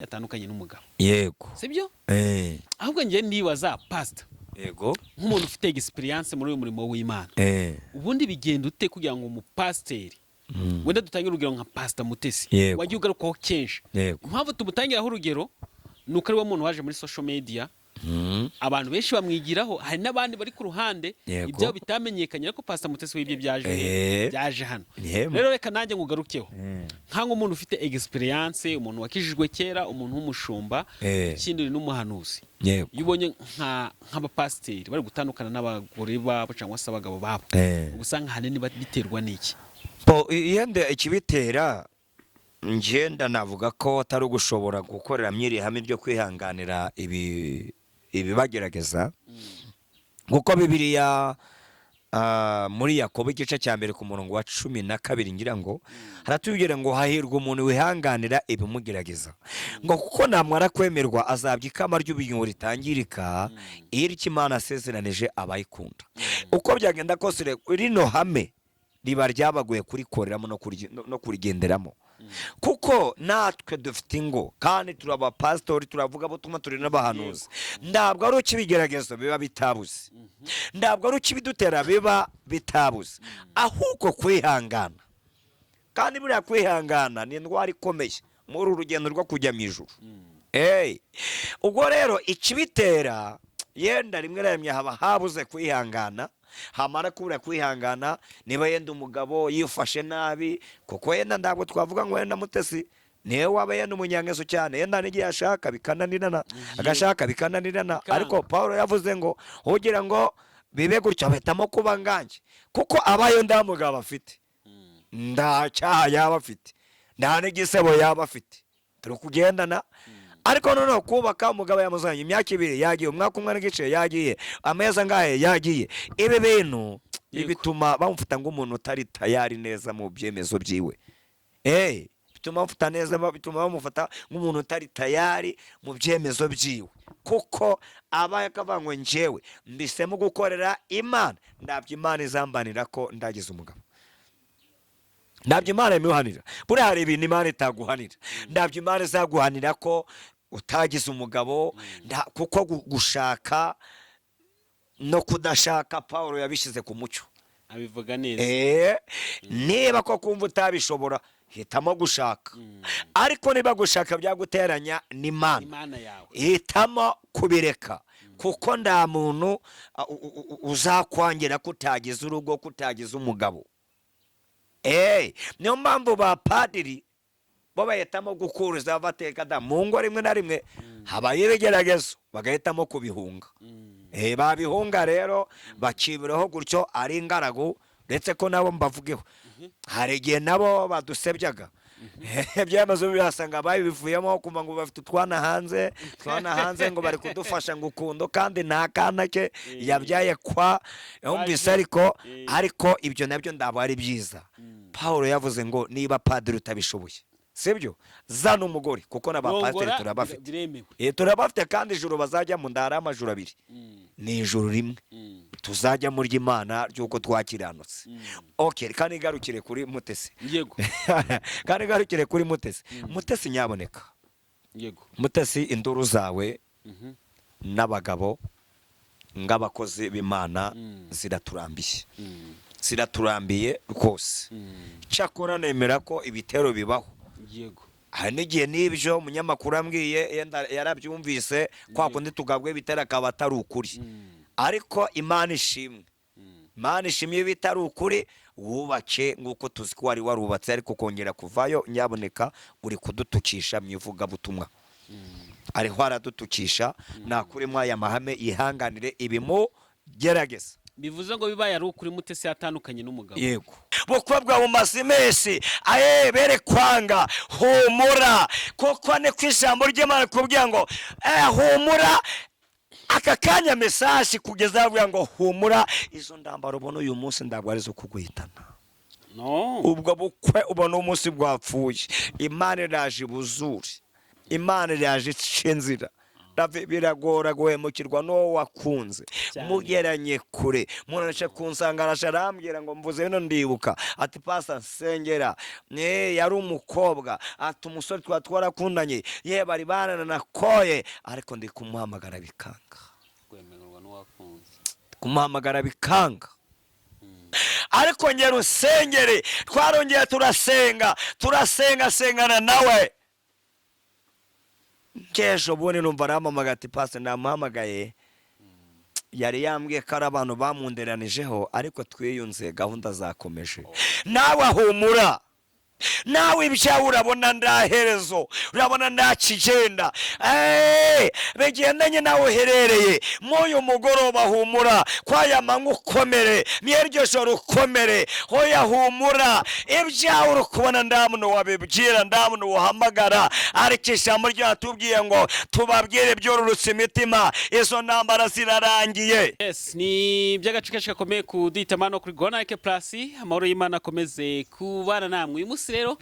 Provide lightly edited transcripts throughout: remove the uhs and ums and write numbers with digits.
Yatandukanye n'umugabo. Yego. Sibyo? Eh. Ahubwo njye ndibaza, pastor, Yego. nk'umuntu ufite experience muri uyu murimo w'Imana, ubundi bigenda ute kugira ngo umupasiteri, wenda dutange urugero nka Pastor Mutesi, wagiye ugarukwaho kenshi? Impamvu tumutangiraho urugero ni uko ari we muntu waje muri social media, abantu benshi bamwigiraho. Hari n'abandi bari ku ruhande, ibyabo bitamenyekanye, ariko Pastor Mutesi w'ibyo byaje byaje hano. Rero reka nanjye ngugarukeho nk'umuntu ufite experience, umuntu wakijijwe kera, umuntu w'umushumba, ikindi uri n'umuhanuzi. Iyo ubonye nk'abapasiteri bari gutandukana n'abagore babo cyangwa se abagabo babo, uba usanga ahanini biterwa n'iki? Bo yenda ikibitera, ngenda navuga ko atari ugushobora gukorera iri hame ryo kwihanganira ibi ibibagerageza, kuko Bibiliya muri Yakobo igice cya 1 ku murongo wa 12 ngira ngo haratubwira ngo hahirwa umuntu wihanganira ibimugerageza, ngo kuko namara kwemerwa azabya ikamba ry'ubugingo ritangirika, iryo Imana asezeranije abayikunda. Uko byagenda kose rero, rino hame riba ryabagoye kurikoreramo no kurigenderamo, kuko natwe dufite ingo kandi turi abapasitori, turavuga butumwa, turi n'abahanuzi. Ntabwo ari uko ibigeragezo biba bitabuze, ntabwo ari uko ibidutera biba bitabuze, ahubwo kwihangana. Kandi buriya kwihangana ni indwara ikomeye muri uru rugendo rwo kujya mu ijuru. Hey, ubwo rero ikibitera, yenda rimwe na rimwe haba habuze kwihangana. Hamara kubura kwihangana, niba yenda umugabo yifashe nabi, kuko yenda ntabwo twavuga ngo yenda Mutesi niwe waba yenda umunyangeso cyane, yenda n'igihe ashaka bikananirana, agashaka bikananirana. Bikanga. Ariko Paul yavuze ngo ugira ngo bibe gutyo bahitamo kuba ngange, kuko abayo nta mugabo afite, nta cyaha yaba afite, nta n'igisebo yaba afite, turi kugendana. Ariko noneho kubaka, umugabo yamuzanye, imyaka 2 yagiye, umwaka umwe n'igice yagiye, amezi angahe yagiye, ibi bintu bituma bamufata nk'umuntu utari tayari neza mu byemezo byiwe. Bituma bamufata neza, bituma bamufata nk'umuntu utari tayari mu byemezo byiwe, kuko aba akavuga ngo njyewe mbisemo gukorera Imana, ndabyo Imana izambanira ko ndagize umugabo, ntabyo Imana imuhanira. Buriya hari ibintu Imana itaguhanira. Ntabyo Imana izaguhanira ko utagize umugabo, kuko gushaka no kudashaka Paul yabishyize ku mucyo. Abivuga neza. Niba ko kumva utabishobora, hitamo gushaka. Ariko niba gushaka byaguteranya n'Imana, Imana yawe, hitamo kubireka, kuko nta muntu uzakwangira ko utagize urugo, ko utagize umugabo. Niyo mpamvu ba padiri bo bahitamo gukuriza bateka da mu ngo. Rimwe na rimwe habaye ibigeragezo, bagahitamo kubihunga. Babihunga rero bakibiraho gutyo ari ingaragu. Ndetse ko nabo mbavugeho, hari igihe nabo badusebyaga, ibyemezo birasanga babivuyemo, kumva ngo bafite utwana hanze, ngo bari kudufasha ngo ukundo, kandi nta kana ke yabyaye kwa yumvise. Ariko ariko ibyo nabyo ntabwo ari byiza. Paul yavuze ngo niba padiri utabishoboye, sibyo, zana umugore, kuko n'abapasiteri Rongora, turabafite. Biremewe. Turabafite, kandi ijuru bazajyamo ndari amajuru abiri, ni ijuru rimwe tuzajya muri Imana ry'uko twakiranutse. Okay, kandi igarukire kuri Mutesi. Kandi igarukire kuri Mutesi. Mutesi, nyaboneka. Mutesi, induru zawe n'abagabo ng'abakozi b'Imana ziraturambiye, ziraturambiye rwose. Cyakora nemera ko ibitero bibaho. Hari n'igihe n'ibyo umunyamakuru ambwiye yenda yarabyumvise kwa kundi tugabwe ibitero, akaba atari ukuri. Ariko Imana ishimwe, Imana ishimwe, iyo bitari ukuri wubake nk'uko tuzi ko wari warubatse. Ariko kongera kuvayo, nyaboneka, uri kudutukisha mu ivugabutumwa, ariho aradutukisha. Nakuremo aya mahame, yihanganire ibimugerageza. Bivuze ngo bibaye ari ukuri Mutesi yatandukanye n'umugabo. Yego, bukwe bwawe bumaze iminsi aye bere kwanga, humura, kuko ni ku ijambo ry'Imana kubwira ngo humura. Aka kanya message kugeza avuga ngo humura, izo ndambaro ubona uyu munsi ntabwo ari izo kuguhitana. No. Ubwo bukwe ubona umunsi bwapfuye, Imana iraje ibuzure, Imana iraje ica inzira. Biragora guhemukirwa n'uwo wakunze Cyane. Mugeranye kure, umuntu araje kunsanga, araje arambwira ngo mvuze bino, ndibuka ati: "Pasa nsengera." Yari umukobwa, ati: "Umusore twaba twarakundanye, ye bari bananakoye, ariko ndi kumuhamagara bikanga." Kwemererwa n'uwakunze. Kumuhamagara bikanga, ariko ngera usengere. Twarongeye turasenga, turasenga, sengana nawe. Nk'ejo bundi numva arampamagaye ati: "Pasi, namuhamagaye, yari yambwiye ko ari abantu bamunderanijeho, ariko twiyunze, gahunda zakomeje." Nawe ahumura, nawe ibyawe urabona ndaherezo, urabona nta kigenda. Bigendanye nawe uherereye mw'uyu mugoroba, humura, kwaya manywa ukomere, mw'iryo joro ukomere. Hoya, humura, ibyawe uri kubona nta muntu wabibwira, nta muntu wahamagara, ariko ijambo ryatubwiye ngo tubabwire byororotse imitima, izo ntambara zirarangiye. Yes, ni iby'agace kenshi gakomeye kuduhitamo hano kuri Gonake Plus. Amahoro y'Imana akomeze kubana namwe. Uyu munsi rero,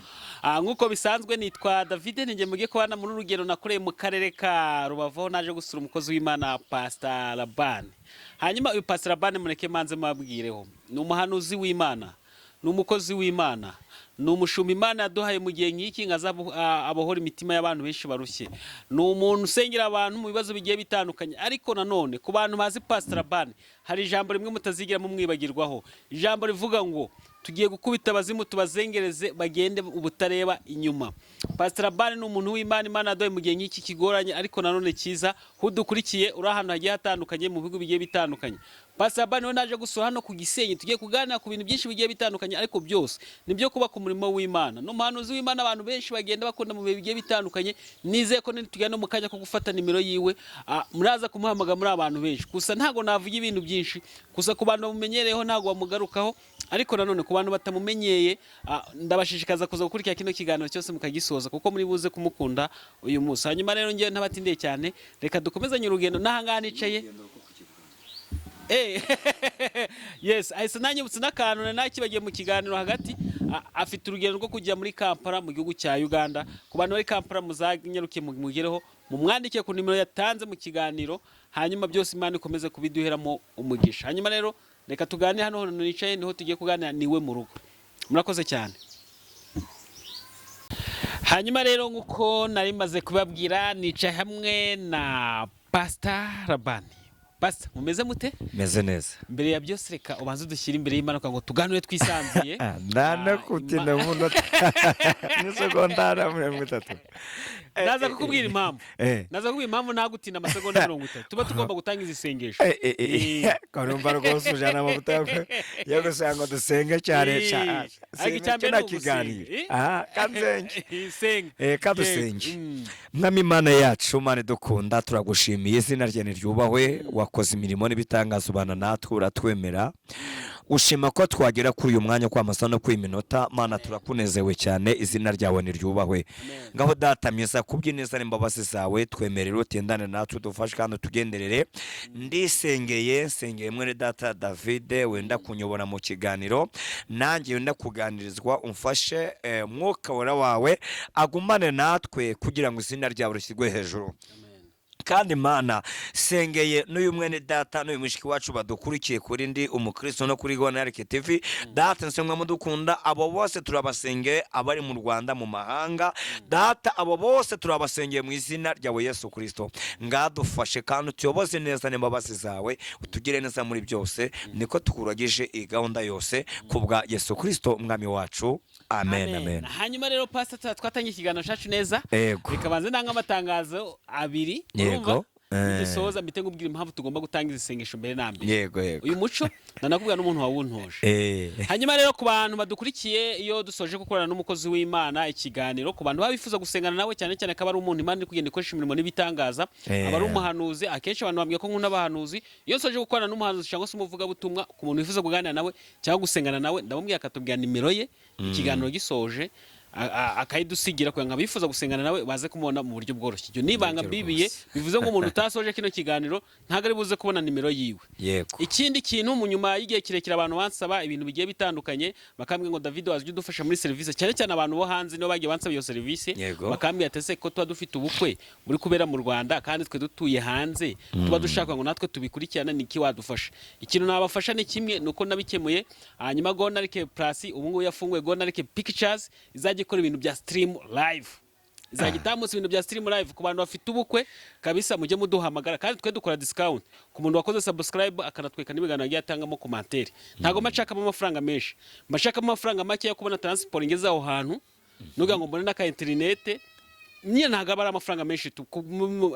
nk'uko bisanzwe, nitwa David, ninjye mugiye kubana muri urugendo nakoreye mu karere ka Rubavu, aho naje gusura umukozi w'Imana Pastor Labani. Hanyuma uyu Pastor Labani, mureke manze mabwireho, ni umuhanuzi w'Imana, ni umukozi w'Imana, ni umushumba Imana yaduhaye mu gihe nk'iki ngo abohore imitima y'abantu benshi barushye. Ni umuntu usengera abantu mu bibazo bigiye bitandukanye. Ariko nanone ku bantu bazi Pastor Labani, hari ijambo rimwe mutazigira mumwibagirwaho, ijambo rivuga ngo: "Tugiye gukubita abazimu tubazengereze bagende ubutareba inyuma." Pastor Labani ni umuntu w'Imana Imana yaduhaye mu gihe nk'iki kigoranye ariko nanone cyiza. Udukurikiye uri ahantu hagiye hatandukanye mu bihugu bigiye bitandukanye, Pastor Labani we naje gusura hano ku Gisenyi. Tugiye kuganira ku bintu byinshi bigiye bitandukanye, ariko byose ni byo kubaka umurimo w'Imana. Ni umuhanuzi w'Imana abantu benshi bagenda bakunda mu bihe bigiye bitandukanye. Nizeye ko nitugenda no mu kanya ko gufata nimero yiwe, muraza kumuhamagara muri abantu benshi. Gusa ntabwo navuga ibintu byinshi, gusa ku bantu bamumenyereyeho ntabwo bamugarukaho, ariko nanone ku bantu batamumenyeye, ndabashishikaza kuza gukurikira kino kiganiro cyose mukagisoza, kuko muri buze kumukunda uyu munsi. Hanyuma rero ngewe ntabatindiye cyane, reka dukomezanye urugendo n'ahangaha nicaye. Yes, ahise nanyibutse n'akantu nari nakibagiye mu kiganiro hagati. Afite urugendo rwo kujya muri Kampala mu gihugu cya Uganda. Ku bantu bari Kampala, muzanyaruke mugereho, mumwandike ku nimero yatanze mu kiganiro, hanyuma byose Imana ikomeze kubiduheramo umugisha. Hanyuma rero reka tuganire hano nicaye, niho tugiye kuganira niwe mu rugo. Murakoze cyane. Hanyuma rero nk'uko nari maze kubabwira, nicaye hamwe na Pastor Labani. Pastor, mumeze mute? Meze neza. Mbere ya byose, reka ubanze udushyire imbere y'Imana kugira ngo tuganire twisanzuye. Ndanakutinda mu munota n'isegonda 30. Ndaza kukubwira impamvu. Ndaza kukubwira impamvu nagutinda amasegonda 30. Tuba tugomba gutanga izi sengesho. Karumva rwose ujana amavuta yo gusenga ngo dusenge cyane. Ariko icya mbere ni ugusenga. Kiganiro. Aha kanzenge. Senga. Kadusenge. Yego. Mwami Imana yacu, Mana dukunda, turagushimiye, izina rye niryubahwe. Wakoze imirimo n'ibitangaza, ubana natwe, uratwemera, ushima ko twagera kuri uyu mwanya kwa amasaha no kuri iyi minota. Mana, turakunezewe cyane, izina ryawe niryubahwe. Amen. Ngaho Data mwiza, kubw'ineza n'imbabazi zawe, twemerere utendane natwe, udufashe kandi utugenderere. Ndisengeye, nsengeye mwene data Davide wenda kunyobora mu kiganiro, nanjye wenda kuganirizwa, umfashe, mwuka wera wawe agumane natwe kugira ngo izina ryawe rishyirwe hejuru. Amen. Kandi Mana, sengeye n'uyu mwene data n'uyu mushiki wacu badukurikiye kuri Ndi Umukristo no kuri Gonarike TV. Data nsemwe mudukunda, abo bose turabasengeye, abari mu Rwanda, mu mahanga. Data, abo bose turabasengeye mu izina ryawe Yesu Kristo. Ngadufashe kandi utuyoboze neza n'imbabazi zawe, utugire neza muri byose, niko tukuragije iyi gahunda yose kubwa Yesu Kristo umwami wacu. Amen, amen. Hanyuma rero Pastor, twatangiye ikiganiro cyacu neza. Yego. Reka banze ntange amatangazo abiri. Yego. Urumva? Nidusoza mpite nkubwira impamvu tugomba gutanga izi sengesho mbere na mbere. Yego yego. Uyu muco ndanakubwira n'umuntu wawuntoje. Hanyuma rero ku bantu badukurikiye, iyo dusoje gukorana n'umukozi w'Imana ikiganiro, ku bantu baba bifuza gusengana nawe, cyane cyane ko aba ari umuntu Imana iri kugenda ikoresha imirimo n'ibitangaza, aba ari umuhanuzi. Akenshi abantu bambwira ko nkunda abahanuzi. Iyo nsoje gukorana n'umuhanuzi cyangwa se umuvugabutumwa, ku muntu wifuza kuganira nawe cyangwa gusengana nawe, ndamubwira akatubwira nimero ye ikiganiro gisoje. Akayidusigira kugira ngo abifuza gusengana nawe baze kumubona mu buryo bworoshye. Ibyo ni ibanga Nibyo mbibiye, rwose. bivuze ngo umuntu utasoje kino kiganiro ntabwo ari buze kubona nimero yiwe. Ikindi kintu, mu nyuma y'igihe kirekire abantu bansaba ibintu bigiye bitandukanye, bakambwira ngo: "David, wazajya udufasha muri serivisi," cyane cyane abantu bo hanze nibo bagiye bansaba iyo serivisi. Bakambwira ati: "Ese ko tuba dufite ubukwe buri kubera mu Rwanda kandi twe dutuye hanze, tuba dushaka ngo natwe tubikurikirane, ni iki wadufasha?" Ikintu nabafasha ni kimwe, ni uko nabikemuye. Hanyuma Gonarike Plus ubu ngubu yafunguye Gonarike Pictures, izajya ikora ibintu bya stream live, izajya itambutsa ibintu bya stream live ku bantu bafite ubukwe. Kabisa mujye muduhamagara, kandi twe dukora discount ku muntu wakoze subscribe, akanatweka n'ibiganiro agiye atangamo commentaire. Ntabwo mbashakamo amafaranga menshi, mbashakamo amafaranga make yo kubona transport ngeze aho hantu, nugira ngo mbone n'aka internet nyine. Ntabwo aba ari amafaranga menshi ku bantu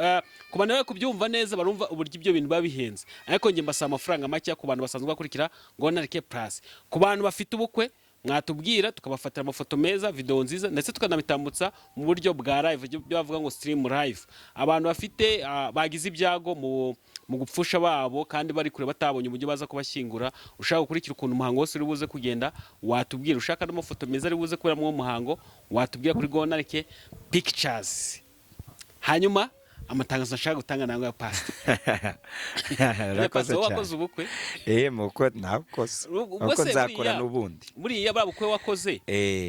bari kubyumva neza, barumva uburyo ibyo bintu biba bihenze, ariko njye mbasaba amafaranga make ku bantu basanzwe bakurikira Gonarike Plus. Ku bantu bafite ubukwe, mwatubwira tukabafatira amafoto meza, video nziza, ndetse tukanabitambutsa mu buryo bwa live, ibyo bavuga ngo stream live. Abantu bafite bagize ibyago mu gupfusha babo kandi bari kure, batabonye uburyo baza kubashyingura, ushaka gukurikira ukuntu umuhango wose uri buze kugenda, watubwira. Ushaka n'amafoto meza ari buze kubera uwo muhango, watubwira kuri Gonarike Pictures. Hanyuma amatangazo nshaka gutanga ntabwo ya pastor. Urakoze Pastor, cyane. wakoze ubukwe? Eh, muko nakoze. Ubwo Uko se nzakora buriya- n'ubundi. Buriya buriya bukwe wakoze,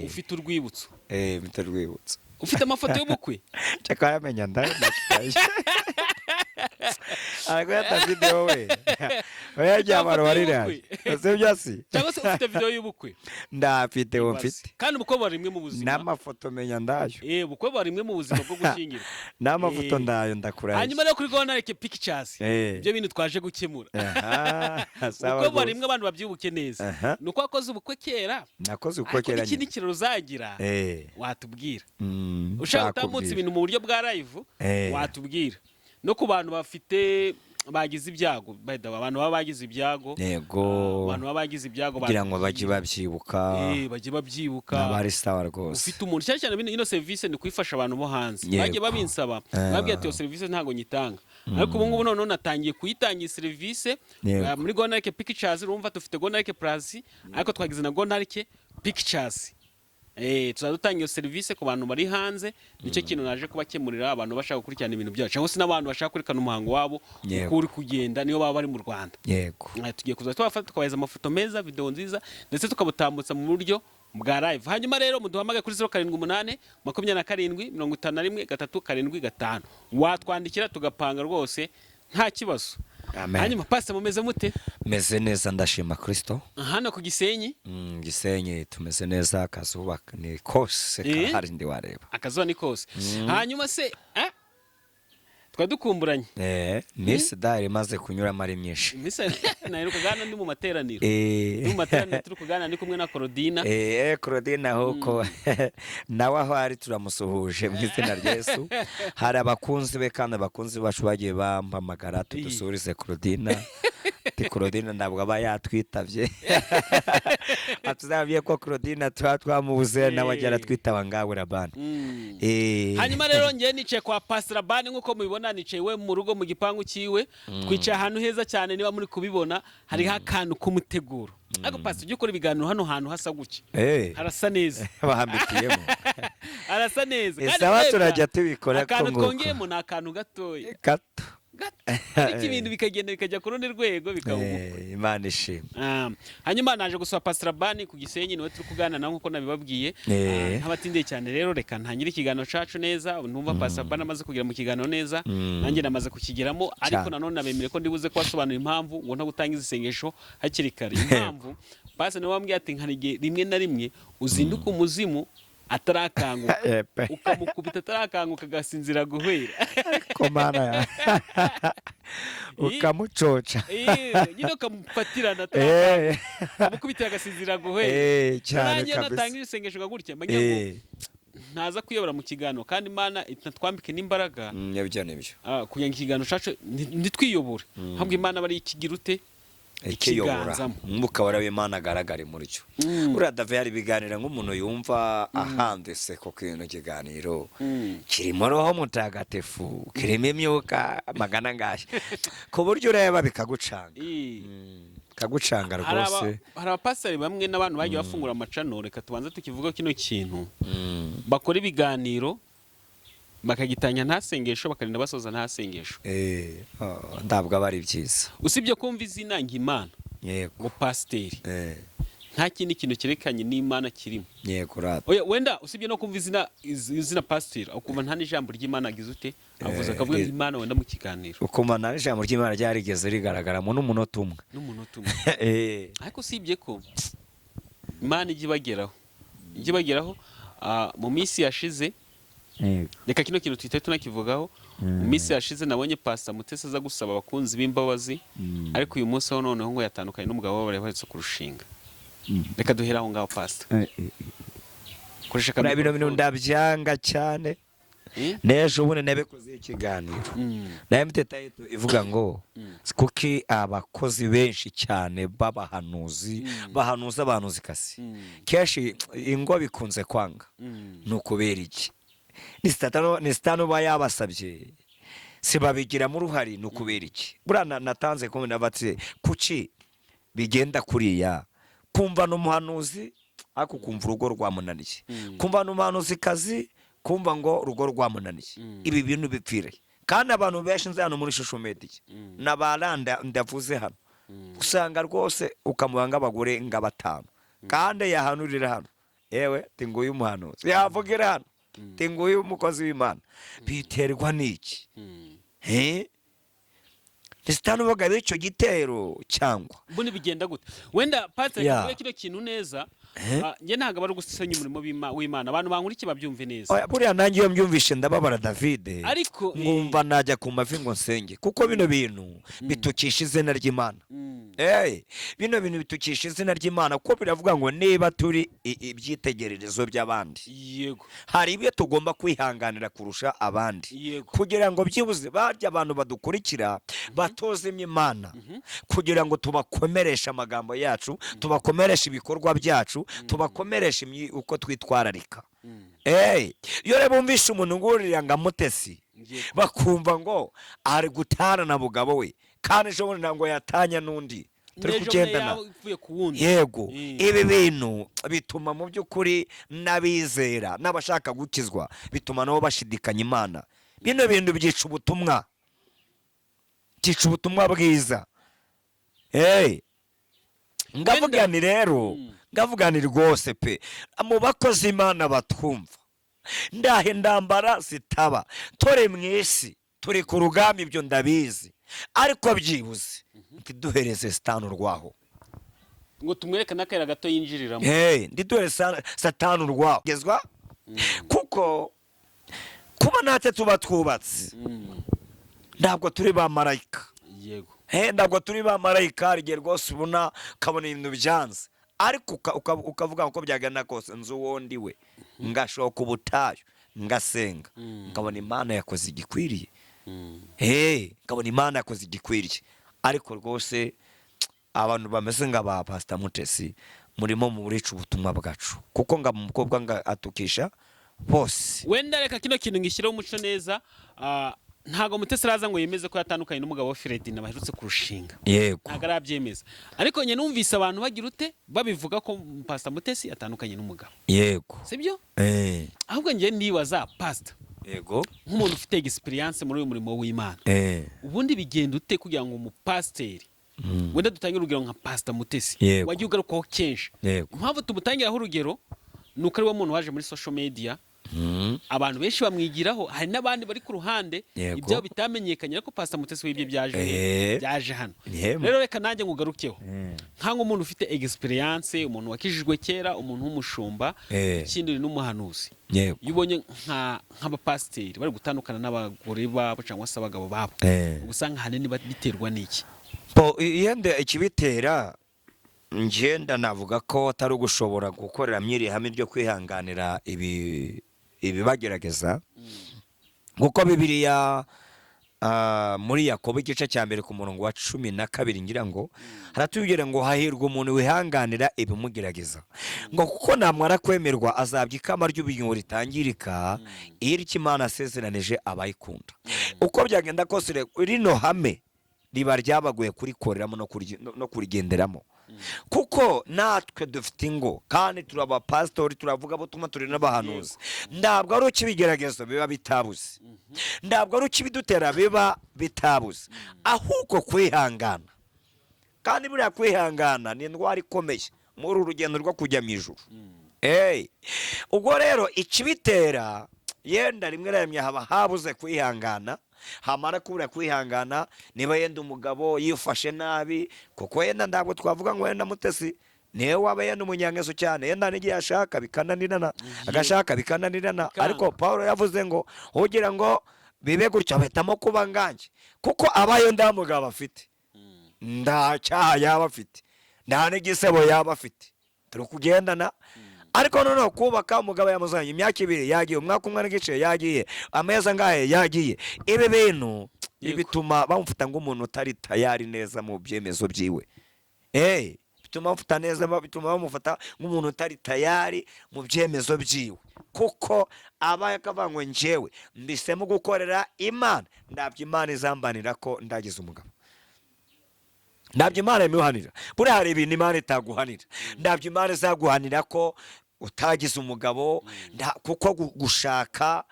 ufite urwibutso? Eh, mfite urwibutso. Ufite amafoto y'ubukwe? Cyakora yamenya ndayo. Ariko yata video we. Oya, jya Amafoto abantu barira. y'ubukwe. Sibyo si? Cyangwa se ufite video y'ubukwe? Ndafite, uwo mfite. Kandi ubukwe buba rimwe mu buzima. N'amafoto menya ndayo. Eh, ubukwe buba rimwe mu buzima bwo gushyingirwa. N'amafoto ndayo, ndakurahiye. Hanyuma rero kuri Gonarike Pictures, ibyo bintu twaje gukemura. Aha, sawa Ubukwe buba rwose. rimwe, abantu babyibuke neza. Ni uko wakoze ubukwe kera, Nakoze ubukwe ariko kera n'ikindi nyine. kirori uzagira, watubwira. Ushaka gutambutsa Nzakubwira. ibintu mu buryo bwa live, watubwira. No ku bantu bafite, bagize ibyago, by the way, abantu baba bagize ibyago, abantu baba bagize ibyago, Kugira ngo bajye babyibuka. Eh, bajye babyibuka. Nabari sawa rwose. Ufite umuntu, cyane cyane ino serivisi ni kuyifasha abantu bo hanze. Bagiye babinsaba, babwiye ati: "Iyo serivisi ntabwo nyitanga," ariko ubu ngubu noneho natangiye kuyitanga iyi serivisi. Muri Gonarike Pictures, urumva dufite Gonarike Plus, ariko twagize na Gonarike Pictures. Tuzajya dutanga iyo serivisi ku bantu bari hanze. Nicyo kintu naje kubakemurira, abantu bashaka gukurikirana ibintu byacu, cyangwa se n'abantu bashaka kwerekana umuhango wabo uko uri kugenda, niyo baba bari mu Rwanda. Tugiye kuza tubafata, tukabahereza amafoto meza, video nziza, ndetse tukabutambutsa mu buryo bwa live. Hanyuma rero muduhamagaye kuri 0782751375, watwandikira tugapanga rwose, nta kibazo. Amen. Hanyuma pastor, mumeze mute? Meze neza, ndashima Kristo. Hano ku Gisenyi? Gisenyi tumeze neza, akazuba ni kose karahari, ndi wareba. Akazuba ni kose. Hanyuma se twari dukumburanye. Eh, Miss Dare imaze kunyuramo ari myinshi. Iminsi naheruka hano ndi mu materaniro. Ndi mu materaniro, turi kuganira, ndi kumwe na Korodina. Eh, Claudine, ahubwo nawe aho ari turamusuhuje mu izina rya Yesu. Hari abakunzi be kandi abakunzi bacu bagiye bampamagara, tudusurize Claudine. Ati Claudine ntabwo aba yatwitabye, atuzabwiye ko Claudine tuba twamubuze, nawe ajya aratwitaba ngawe Rabani. Hanyuma rero ngewe nicaye kwa Pastor Rabani, nk'uko mubibona nicaye iwe mu rugo, mu gipangu cyiwe. Twicaye ahantu heza cyane, niba muri kubibona hariho akantu k'umuteguro. Ariko Pastor, ujye ukora ibiganiro hano hantu hasa gutya. Harasa neza. Bahambikiyemo. Harasa neza. Kandi Sawa, urebye, turajya tubikora ko akantu nguko. twongeyemo ni akantu gatoya. Gato. Gato, ariko ibintu bikagenda bikajya ku rundi rwego, bikaba ubukwe. Eh, Imana ishimwe. Hanyuma naje gusaba Pastor Rabani ku Gisenyi, niwe turi kuganira nawe nk'uko nabibabwiye. Ntabatindiye cyane rero, reka ntangire ikiganiro cacu neza. Numva Pastor Rabani amaze kugera mu kiganiro neza, nanjye namaze kukigeramo, ariko nanone nabemere ko ndibuze kubasobanurira impamvu ngo nta gutanga isengesho hakiri kare. Impamvu, Pastor niwe wambwiye ati nkari igihe rimwe na rimwe uzinduka umuzimu atarakanguka, Epe. ukamukubita atarakanguka, agasinzira guhera. Ko mana ya ukamucoca. Nyine ukamufatirana atarakanguka, ukamukubitira agasinzira guhera. Cyane Nanjye kabisa. natanga isengesho nka gutya mba ngira ngo ntaza kuyobora mu kiganiro, kandi Imana itatwambike n'imbaraga, Nibyo, nibyo. Kugira ngo ikiganiro cyacu ntitwiyobore, ahubwo Imana aba ari ikigira ute? Ikiyobora. Ikiganzamo. Umwuka wera w'Imana agaragare muri cyo. Uriya Dave hari ibiganiro nk'umuntu yumva ahanditse ko kino kiganiro kirimo Roho Mutagatifu, kirimo imyuka magana angahe, ku buryo ureba bikagucanga. Kagucanga Hari rwose. Hari abapasiteri bamwe n'abantu bagiye bafungura amachannel, reka tubanze tukivuga kino kintu, bakora ibiganiro bakagitanya nta sengesho, bakarinda basoza nta sengesho. Oh, ntabwo aba ari byiza. Usibye kumva izina ng'Imana, ngo pasiteri, nta kindi kintu cyerekanye n'Imana kirimo. Yego rata. Oya, wenda usibye no kumva izina pasiteri, ukumva nta n'ijambo ry'Imana agize ute avuze, akavuga Imana wenda mu kiganiro. Ukumva nta n'ijambo ry'Imana ryarigeze rigaragaramo n'umunota umwe. N'umunota umwe. Ariko usibye ko Imana ijya ibageraho, mu minsi yashize, reka kino kintu tuhite tunakivugaho, mu minsi yashize nabonye Pasita Mutesi aza gusaba abakunzi b'imbabazi, ariko uyu munsi ho noneho ngo yatandukanye n'umugabo we bari baherutse kurushinga. Reka duhere aho ngaho, Pasita. Koresha Buriya bino bintu akamicrophone. ndabyanga cyane. Eh? N'ejo bundi nabikozeho ikiganiro, nayo mfite title ivuga ngo kuki abakozi benshi cyane b'abahanuzi bahanuza abahanuzi kasi kenshi ingo bikunze kwanga, ni ukubera iki? Ni Sitani uba yabasabye, si babigiramo uruhare? Ni ukubera iki? Buriya natanze kumwe nabatse, kuki bigenda kuriya? Kumva ni umuhanuzi ariko ukumva urugo rwamunaniye, kumva ni umuhanuzikazi, kumva ngo urugo rwamunaniye. Ibi bintu bipfire kandi abantu benshi nzi hano muri social media n'abaranda ndavuze hano, usanga rwose ukamuha nk'abagore nka batanu, kandi yahanurira hano, yewe ti nguyu umuhanuzi, yavugira hano ti nguyu umukozi w'Imana. Biterwa n'iki? Eh? Ni Sitani ubaga icyo gitero cyangwa Ubundi bigenda gute wenda, pasiteri? Tuvuge kino kintu neza. Eh? Njye ntabwo aba ari ugusenya umurimo w'Imana, abantu bankurikiye babyumve neza. Oya, buriya nanjye iyo mbyumvishe ndababara, David. Ariko Nkumva najya ku mavi ngo nsenge, kuko bino bintu bitukisha izina ry'Imana. Bino bintu bitukisha izina ry'Imana, kuko biravuga ngo niba turi ibyitegererezo by'abandi, hari ibyo tugomba kwihanganira kurusha abandi, kugira ngo byibuze barya abantu badukurikira batozemo Imana, kugira ngo tubakomereshe amagambo yacu, tubakomereshe ibikorwa byacu, tubakomereshe uko twitwararika. Iyo rero bumvishe umuntu ngurira ngo Mutesi, bakumva ngo ari gutana na mugabo we, kandi ejo bundi ntabwo yatanya n'undi turi N'ejo bundi kugendana. Yaba ivuye ku wundi. Yego. Ibi bintu bituma mu by'ukuri n'abizera n'abashaka gukizwa, bituma nabo bashidikanya Imana. Bino bintu byica ubutumwa, byica ubutumwa bwiza. Hey, ngavuga ni rero, ngavuga ni rwose pe, mu bakozi Imana batwumva, ndahe ndambara zitaba tore mu isi, turi ku rugamba, ibyo ndabizi, ariko byibuze ntiduhereze Satani urwaho. Ngo tumwereke n'akayira gato yinjiriramo. Hey, ndiduhereze Satani urwaho gezwa, kuko kuba natwe tuba twubatse, ntabwo turi ba marayika. Ntabwo turi ba marayika. Hari igihe rwose ubona ukabona ibintu byanze, ariko ukavuga uko byagenda kose nzi uwo ndi we, ngashoka ubutayu, ngasenga, nkabona Imana yakoze igikwiriye. Nkabona Imana yakoze igikwiriye. Ariko rwose abantu bameze nka ba Pasita Mutesi, murimo murica ubutumwa bwacu, kuko nga umukobwa nga atukisha bose. Wenda reka kino kintu ngishyireho umuco neza. Ntabwo Mutesi araza ngo yemeze ko yatandukanye n'umugabo wa Ferdinand baherutse kurushinga. Ntabwo arabyemeza, ariko njye numvise abantu bagira ute, babivuga ko Pasita Mutesi atandukanye n'umugabo. Sibyo? Ahubwo njye ndibaza, Pasita, nk'umuntu ufite experience muri uyu murimo w'Imana, ubundi bigenda ute kugira ngo umupasiteri, wenda dutange urugero nka Pasita Mutesi, wagiye ugarukwaho kenshi, impamvu tumutangiraho urugero ni uko ari we muntu waje muri social media, abantu benshi bamwigiraho, hari n'abandi bari ku ruhande, ibyabo bitamenyekanye, ariko Pasita Mutesi we ibye byaje byaje hano. Rero reka nanjye ngugarukeho nk'umuntu ufite experience, umuntu wakijijwe kera, umuntu w'umushumba, ikindi uri n'umuhanuzi. Iyo ubonye nk'abapasiteri bari gutandukana n'abagore babo cyangwa se abagabo babo, uba usanga ahanini biterwa n'iki? Po yenda ikibitera, ngenda navuga ko atari ugushobora gukorera mw'iri hame ryo kwihanganira ibibagerageza, kuko Bibiliya muri Yakobo igice cya mbere ku murongo wa 12 ngira ngo haratubwira ngo hahirwa umuntu wihanganira ibimugerageza, ngo kuko namara kwemerwa azabwa ikamba ry'ubugingo ritangirika, iyo icyo Imana asezeranije abayikunda. Uko byagenda kose rero, rino hame Riba ryabagoye kurikoreramo no kurigenderamo, kuko natwe dufite ingo kandi turi abapasitori, turavuga butumwa, turi n'abahanuzi. Ntabwo ari uko ibigeragezo biba bitabuze, ntabwo ari uko ibidutera biba bitabuze, ahubwo kwihangana. Kandi buriya kwihangana ni indwara ikomeye muri uru rugendo rwo kujya mu ijuru. Ubwo rero ikibitera, yenda rimwe na rimwe haba habuze kwihangana. Hamara kubura kwihangana, niba yenda umugabo yifashe nabi, kuko yenda ntabwo twavuga ngo yenda Mutesi niwe waba yenda umunyangeso cyane, yenda n'igihe ashaka bikananirana, agashaka bikananirana. Bikanga. Ariko Paul yavuze ngo ugira ngo bibe gutyo bahitamo kuba nganjye, kuko abayo nta mugabo afite, nta cyaha yaba afite, nta n'igisebo yaba afite, turi kugendana. Ariko noneho kubaka, umugabo yamuzanye, imyaka 2 yagiye, umwaka umwe n'igice yagiye, amezi angahe yagiye, ibi bintu bituma bamufata nk'umuntu utari tayari neza mu byemezo byiwe. Bituma bamufata neza, bituma bamufata nk'umuntu utari tayari mu byemezo byiwe, kuko aba yakavuga ngo njyewe mbisemo gukorera Imana, ndabyo Imana izambanira ko ndagize umugabo, ntabyo Imana imuhanira. Buriya hari ibintu Imana itaguhanira, ntabyo Imana izaguhanira ko utagize umugabo, kuko gushaka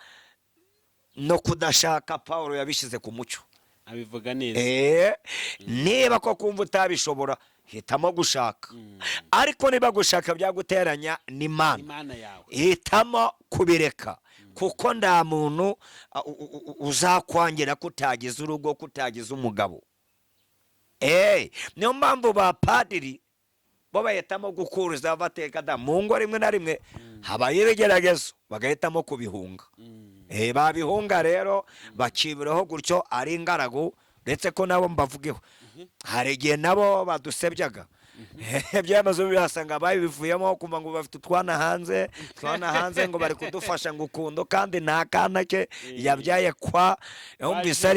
no kudashaka Paul yabishyize ku mucyo, abivuga neza. Niba ko kumva utabishobora, hitamo gushaka, ariko niba gushaka byaguteranya n'Imana, Imana yawe, hitamo kubireka, kuko nta muntu uzakwangira ko utagize urugo, ko utagize umugabo. Niyo mpamvu ba padiri bo bahitamo gukuriza bateka da mu ngo, rimwe na rimwe habaye ibigeragezo bagahitamo kubihunga. Babihunga rero bakibiraho gutyo ari ingaragu. Ndetse ko nabo mbavugeho, hari igihe nabo badusebyaga, ibyemezo bihasanga babivuyemo, kumva ngo bafite utwana hanze, twana hanze, ngo bari kudufasha ngo ukundo, kandi nta kana ke yabyaye kwa yumvise.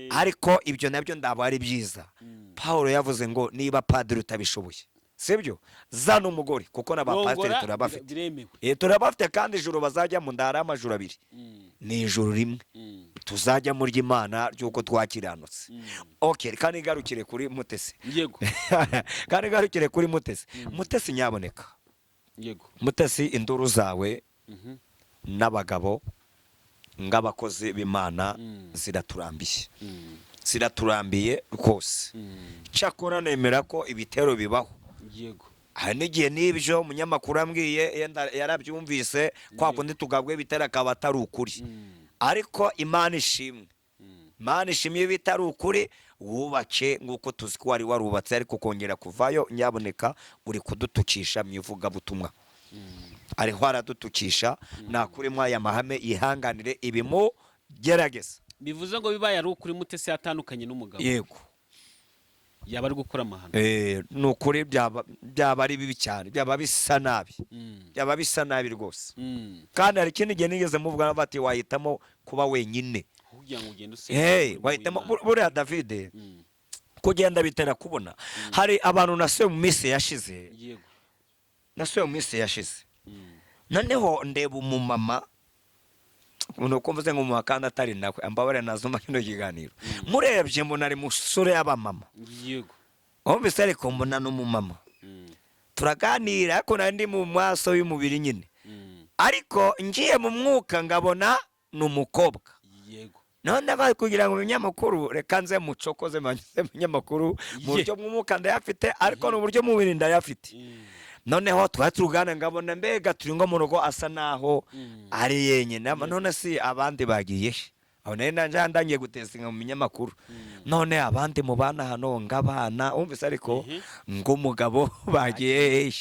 Ariko ibyo nabyo ndaba ari byiza. Paul yavuze ngo niba padiri utabishoboye, sibyo, zana umugore, kuko n'abapasiteri Rongora, turabafite. Biremewe. Turabafite, kandi ijuru bazajyamo ndari amajuru abiri, ni ijuru rimwe tuzajya muri Imana ry'uko twakiranutse. Okay, kandi igarukire kuri Mutesi. Kandi igarukire kuri Mutesi. Mutesi, nyaboneka. Mutesi, induru zawe n'abagabo ng'abakozi b'Imana ziraturambiye, ziraturambiye rwose. Cyakora nemera ko ibitero bibaho. Hari n'igihe n'ibyo umunyamakuru ambwiye yenda yarabyumvise kwa kundi tugabwe ibitero akaba atari ukuri. Ariko Imana ishimwe, Imana ishimwe, iyo bitari ukuri wubake nk'uko tuzi ko wari warubatse, ariko kongera kuvayo, nyaboneka, uri kudutukisha mu ivugabutumwa. Ariho aradutukisha. Nakuremo aya mahame, yihanganire ibimugerageza. Bivuze ngo bibaye ari ukuri Mutesi yatandukanye n'umugabo, yaba ari gukora amahano. Ni ukuri byaba ari bibi cyane, byaba bisa nabi, byaba bisa nabi rwose. Kandi hari ikindi gihe nigeze muvuga bati wahitamo kuba wenyine kugira ngo ugende usenga Hey, umurimo wahitamo w'Imana. Buriya David, kugenda bitera kubona. Hari abantu nasuye mu minsi yashize, nasuye mu minsi yashize, noneho ndeba umumama, nuko mvuze ngo umumama kandi atari nawe, ambabare nazuma kino kiganiro, murebye mbona ari musore y'abamama. Wumvise, ariko mbona n'umumama. Turaganira, ariko nari ndi mu maso y'umubiri nyine, ariko ngiye mu mwuka ngabona ni umukobwa. None bari kugira ngo ibinyamakuru, reka nze mucokoze manyuze mu binyamakuru mu buryo bw'umwuka ndayafite, ariko mu buryo bw'umubiri ndayafite. Noneho twari turugana, ngabona mbega turi nko mu rugo, asa naho ari yenyine. None si abandi bagiye he? Aho nari nanje ndangiye gutesinga mu binyamakuru, none abandi mubana hano ngabana, wumvise, ariko ng'umugabo bagiye hehe?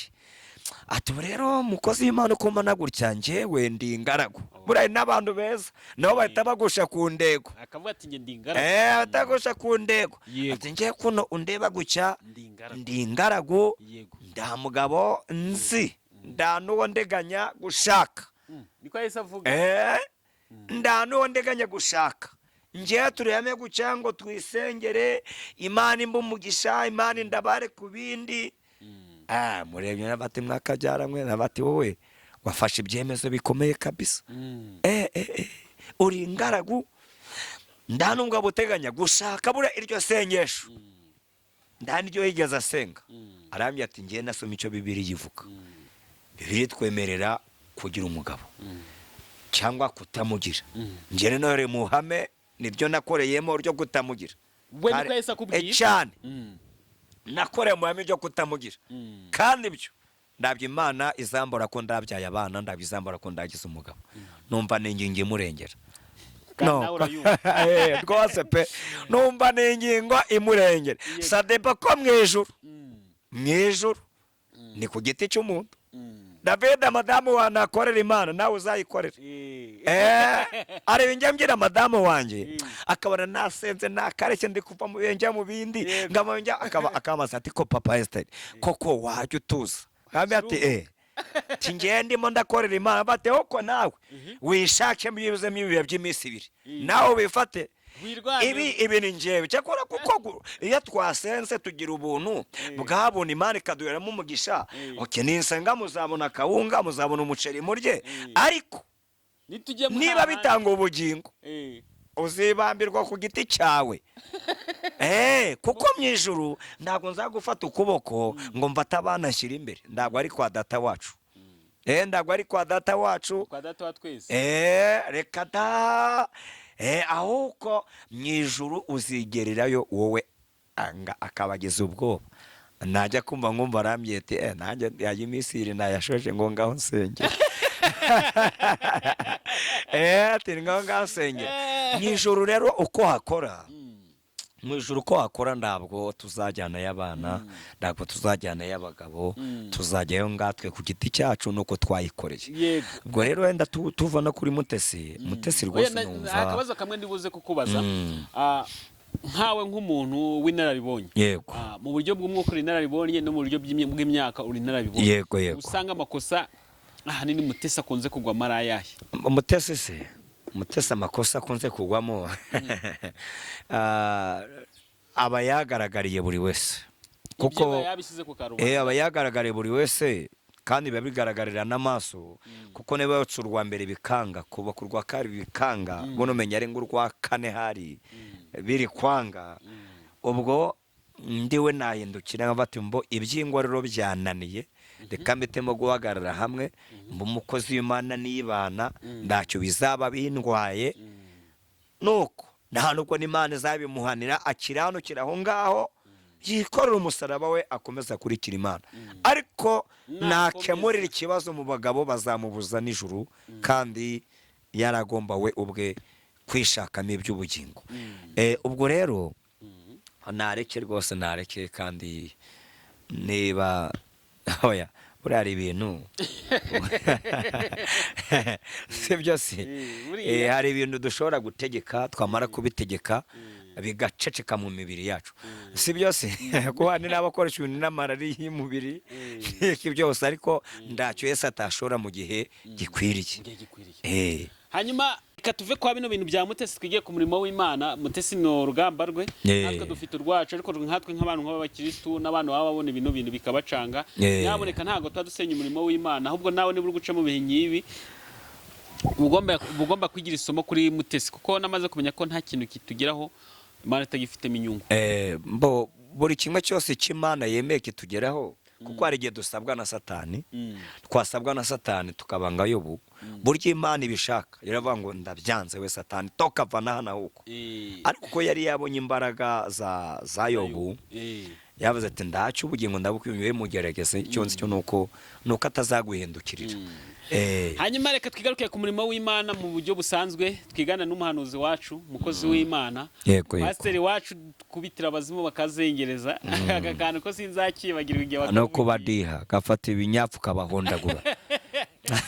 Ati ubu rero mukozi w'Imana, uko mbona gutya, njyewe ndi ingaragu. Buriya hari n'abantu beza nabo bahita bagusha ku ndego. Akavuga ati njye ndi ingaragu. Batagusha ku ndego. Ati njye kuno undeba gutya, ndi ingaragu, ndi ingaragu, nda mugabo nzi, nda n'uwo ndeganya gushaka. Niko yahise avuga. Nda n'uwo ndeganya gushaka. Njyewe tureyame gutya ngo twisengere Imana imba umugisha, Imana indabare ku bindi. Murebye nabati mwakabyara mwe, nabati wowe wafashe ibyemezo bikomeye kabisa. Uri ingaragu. Nta nubwo abuteganya gushaka. Buriya iryo sengesho nta n'iryo yigeze asenga. Arambwira ati: "Ngiye nasoma icyo Bibiliya ivuga. Bibiliya twemerera kugira umugabo cyangwa kutamugira. Njye rero mu hame niryo nakoreyemo ryo kutamugira." We niko yahise akubwira? Cyane. Nakoreye mu hame ryo kutamugira. Kandi ibyo ndabyo Imana izambora ko ndabyaye abana, ndabyo izambora ko ndagize umugabo. Numva ni ingingo imurengera. Kandi nawe urayumva. Rwose pe, numva ni ingingo imurengera. Sadepa ko mu ijuru, mu ijuru ni ku giti cy'umuntu. David, madamu wa nakorera Imana, nawe uzayikorera. Areba, njya mbwira madamu wanjye, akabona nasenze nakareke, ndi kuva mu bihe njya mu bindi. Ngama njya akaba akamaza ati: "Ko papa Esther koko wajya utuza?" Nkambi ati: "Eh, ngiye ndimo ndakorera Imana." Bate ko nawe wishake byibuzemo ibihe by'iminsi 2, nawe wifate. Wirwane. Ibi ni njyewe cyakora, kuko iyo twasenze tugira ubuntu bwabona Imana ikaduheramo umugisha. Okay, ninsenga muzabona akawunga, muzabona umuceri murye, ariko nitujya mu niba hahandi- bitanga ubugingo, uzibambirwa ku giti cyawe. Kuko mu ijuru ntabwo nzagufata ukuboko ngo mfate abana nshyire imbere. Ntabwo ari kwa data wacu. Ntabwo ari kwa data wacu. Kwa data wa twese. Reka da. Ahubwo mu ijuru uzigererayo wowe anga akabageza ubwoba. Najya kumva nkumva arambwiye ati: "Nanjye yajya iminsi ibiri nayashoje ngo ngaho nsengere." Ati: "Ngaho ngaho nsengere." Mu ijuru rero uko hakora, mu ijuru uko hakora, ntabwo tuzajyanayo abana, ntabwo tuzajyanayo abagabo. Tuzajyayo ngatwe ku giti cyacu nuko twayikoreye. Ubwo rero wenda tuva no kuri Mutesi. Mutesi Oya, rwose numva akabazo kamwe ndibuze kukubaza. Nkawe nk'umuntu w'inararibonye, mu buryo bw'umwuka uri inararibonye, no mu buryo bw'imyaka uri inararibonye, yego yego usanga amakosa ahanini Mutesi akunze kugwamo ari ayahe? Mutesi se, Mutesi amakosa akunze kugwamo aba yagaragariye buri wese, kuko Ibyo aba yabishyize ku karubanda. Aba yagaragariye buri wese, kandi biba bigaragarira n'amaso, kuko niba yotsa urwa mbere bikanga, kuba ku rwa kabiri bikanga, buno umenya ari ng'urwa kane hari biri kwanga. Ubwo ndiwe nahindukira nkafata mbo iby'ingwa rero byananiye, reka mpitemo guhagarara hamwe mba umukozi w'Imana nibana, ntacyo bizaba bindwaye. Nuko nta nubwo n'Imana izabimuhanira, akiranukira aho ngaho, yikorera umusaraba we, akomeza akurikira Imana. Ariko Nakomeza. nakemurira ikibazo mu bagabo, bazamubuza nijoro, kandi yaragomba we ubwe kwishakamo iby'ubugingo. Ubwo rero nareke rwose, nareke. Kandi niba oya, buriya hari ibintu si byo si? Buriya. Hari ibintu dushobora gutegeka, twamara kubitegeka bigaceceka mu mibiri yacu, si byo se? Kuko hari n'abakoresha ibintu n'amarari y'umubiri n'iki byose, ariko ntacyo Yesu atashora mu gihe gikwiriye. Mu gihe gikwiriye. Hanyuma reka tuve kwa bino bintu bya Mutesi, twigiye ku murimo w'Imana. Mutesi ni urugamba rwe, natwe dufite urwacu, ariko nkatwe nk'abantu nk'abakirisitu n'abantu baba babona ibintu bintu bikabacanga, nyaboneka ntabwo tuba dusenya umurimo w'Imana. Ahubwo nawe niba uri guca mu bihe nk'ibi, uba ugomba kwigira isomo kuri Mutesi, kuko namaze kumenya ko nta kintu kitugeraho Imana itagifitemo inyungu. Mbo buri kimwe cyose cy'Imana yemeye kitugeraho, kuko hari igihe dusabwa na Satani, twasabwa na Satani tukaba nka Yobu. Burya Imana ibishaka iravuga ngo: "Ndabyanze we Satani, toka, va na hano." Ahubwo ariko uko yari yabonye imbaraga za Yobu, yavuze ati: "Ndacyo ubugingo ndabukwimiye, mugerageze. Icyo nzi cyo nuko atazaguhindukirira." Hanyuma reka twigaruke ku murimo w'Imana mu buryo busanzwe, twigana n'umuhanuzi wacu, umukozi w'Imana, yego yego pasiteri wacu, kubitira abazimu bakazengereza. Aka kantu ko sinzakibagirwa igihe No bakavugiye. Kubadiha gafata ibinyafu kabahondagura.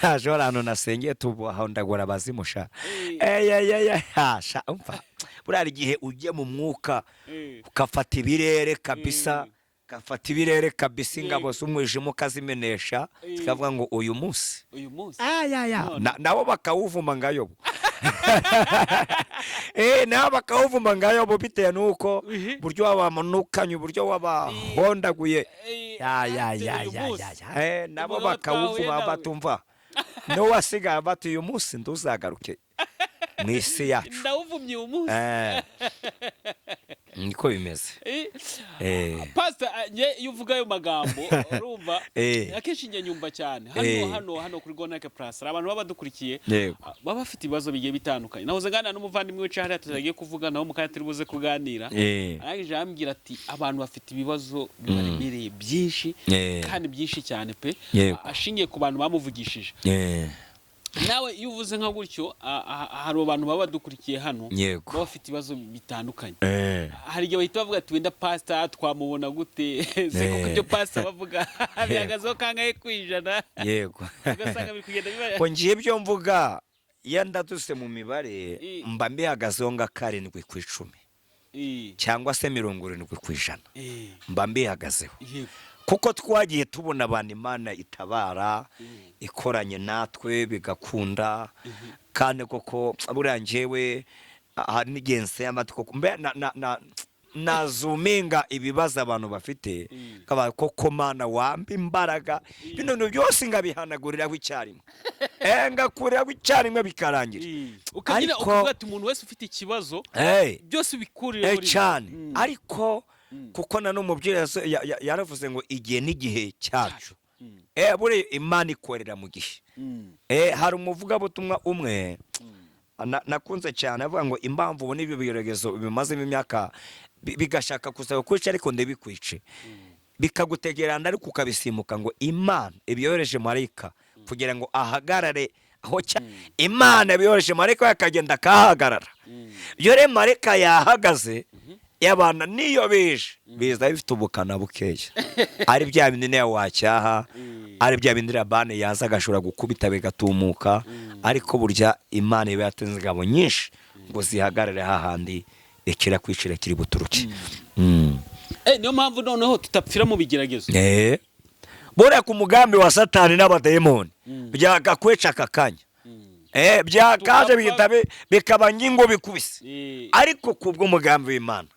Ashobora ahantu nasengeye tubahondagura abazimusha. Sha umva, buriya hari igihe ujya mu mwuka ukafata ibirere kabisa, gafata ibirere kabisa, ingabo z'umwijima ukazimenesha, zikavuga ngo: "Uyu munsi." Uyu munsi. Ayaya. None. Nabo bakawuvuma nka Yobu. Nabo bakawuvuma nka Yobu, bitewe n'uko buryo wabamanukanye, uburyo wabahondaguye. Ya ya ati ya uyu ya munsi. ya ya. Nabo Umuntu bakawuvuma twahuye nawe. Batumva n'uwasigaye bati: "Uyu munsi nduzagaruke." Mu isi yacu. Ndawuvumye uyu munsi. Niko bimeze. Pastor, njye iyo uvuga ayo magambo, urumva, akenshi njye nyumva cyane hano, hano kuri Gonake Plus hari abantu baba badukurikiye, baba bafite ibibazo bigiye bitandukanye. Nahoze nganira n'umuvandimwe wicaye hariya tutagiye kuvuga naho mu kanya turi buze kuganira, arangije arambwira ati abantu bafite ibibazo bibaremereye byinshi, kandi byinshi cyane pe, ashingiye ku bantu bamuvugishije. Nawe iyo uvuze nka gutyo, hari abantu baba badukurikiye hano, baba bafite ibibazo bitandukanye, hari igihe bahita bavuga ati wenda pasita twamubona gute se koko? Ibyo pasita bavuga bihagazeho kangahe ku ijana? Ugasanga biri kugenda biba Ko ngiye ibyo mvuga iyo ndaduse mu mibare, mba mbihagazeho nka 7 ku 10 cyangwa se 70%, mba mbihagazeho, kuko twagiye tubona abantu Imana itabara ikoranye natwe bigakunda. Kandi koko buriya njyewe hari n'igihe nseye amatwi koko mbe nazuminga ibibazo abantu bafite, kaba koko Mana wamba imbaraga, bino bintu byose ngabihanaguriraho icyarimwe, ngakuriraho icyarimwe bikarangira. Ukagira Ariko- ukavuga ati umuntu wese ufite ikibazo, byose ubikurire muri Cyane. Ariko kuko na n'umubyeyi yaravuze ngo igihe n'igihe cyacu. Buriya Imana ikorera mu gihe. Hari umuvugabutumwa umwe nakunze cyane avuga ngo impamvu ubona ibyo bigeragezo bimazemo imyaka bigashaka kuza kukwica ariko ndibikwice, bikagutegerana ariko ukabisimuka, ngo Imana ibiyohereje marayika kugira ngo ahagarare aho Imana ibiyohereje marayika we akagenda akahagarara. Iyo rero marayika yahagaze y'abana, niyo bije biza bifite ubukana bukeya, ari bya bindi nawe wacyaha, ari bya bindi Labani yaza agashobora gukubita bigatumuka. Ariko burya Imana iba yatanze ingabo nyinshi ngo zihagarare hahandi ikirakwicira kiri buturuke. Niyo mpamvu noneho tutapfira mu bigeragezo. Buriya ku mugambi wa Satani n'abadayimoni byagakweca aka kanya, byakaje Tugapfa. bihita bikaba ngingo bikubise, ariko kubw'umugambi w'Imana,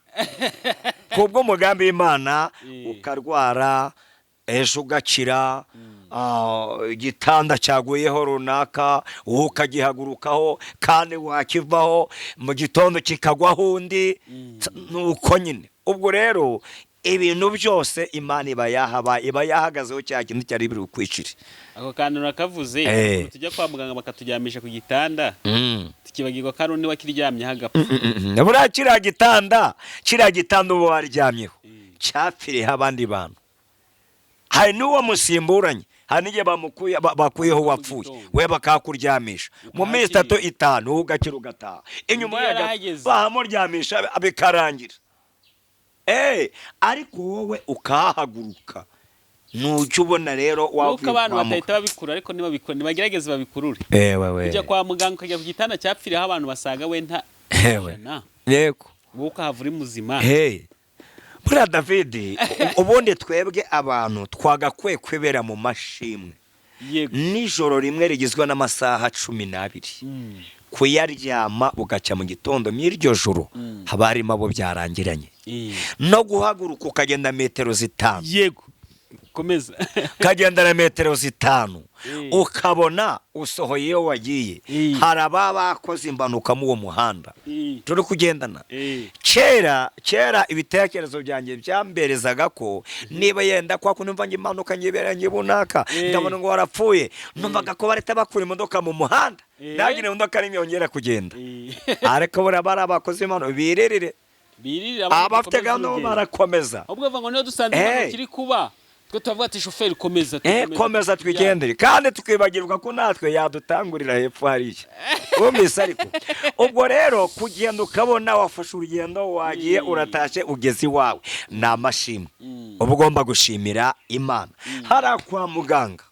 kubw'umugambi w'Imana, ukarwara ejo ugakira, igitanda cyaguyeho runaka wowe ukagihagurukaho, kandi wakivaho mu gitondo kikagwaho undi. Nuko nyine ubwo rero ibintu byose Imana iba yahabaye, iba yahagazeho cya kintu cyari biri bukwicire. Ako kantu urakavuze. Ukuntu tujya kwa muganga bakaturyamisha ku gitanda, tukibagirwa ko hari undi wakiryamyeho agapfa. Buriya kiriya gitanda uba waryamyeho cyapfiriyeho abandi bantu, hari n'uwo musimburanye, hari n'igihe bamukuye bakuyeho uwapfuye, gitondo. we bakakuryamisha mu minsi Ukahakirira. 3 5, wowe ugakira ugataha inyuma Undi y'agato yarahageze. bahamuryamisha bikarangira. Ariko wowe ukahahaguruka, nujya ubona rero Nuko wavuye abantu kwa batahita babikura, ariko nibabikora nibagerageze babikurure. Ewe. Ujya kwa muganga ukajya ku gitanda cyapfiriyeho abantu basaga wenda Ewe. 100, wowe ukahava uri muzima. Hey. Buriya David, ubundi twebwe abantu twagakwiye kwibera mu mashimwe. Nijoro rimwe rigizwe n'amasaha 12, kuyaryama bugacya mu gitondo, mw'iryo joro haba harimo abo byarangiranye, no guhaguruka ukagenda metero 5, Yego, komeza. ukagenda na metero 5, ukabona usohoye iyo wagiye. Hari ababa bakoze impanuka muri uwo muhanda turi kugendana. Kera kera ibitekerezo byanjye byamberezaga ko niba yenda kwa kuntu numva ngo impanuka nyibera nyibunaka, ndabona ngo warapfuye, numvaga ko barahita bakura imodoka mu muhanda, ndagira imodoka nimwe yongera kugenda. Ariko buriya bari abakoze impanuka birerere, Biririra abandi, abafite bakomeze gahunda bo urugendo. barakomeza. Ahubwo bavuga ngo niyo dusanze impanuka iri kuba, twe turavuga ati shoferi komeza, tukomeze. Komeza twigendere, kandi tukibagirwa ko natwe yadutangurira hepfo hariya wumvise. Ariko ubwo rero kugenda ukabona wafashe urugendo, wagiye, uratashye, ugeze iwawe, ni amashimwe. Uba ugomba gushimira Imana. Hariya kwa muganga,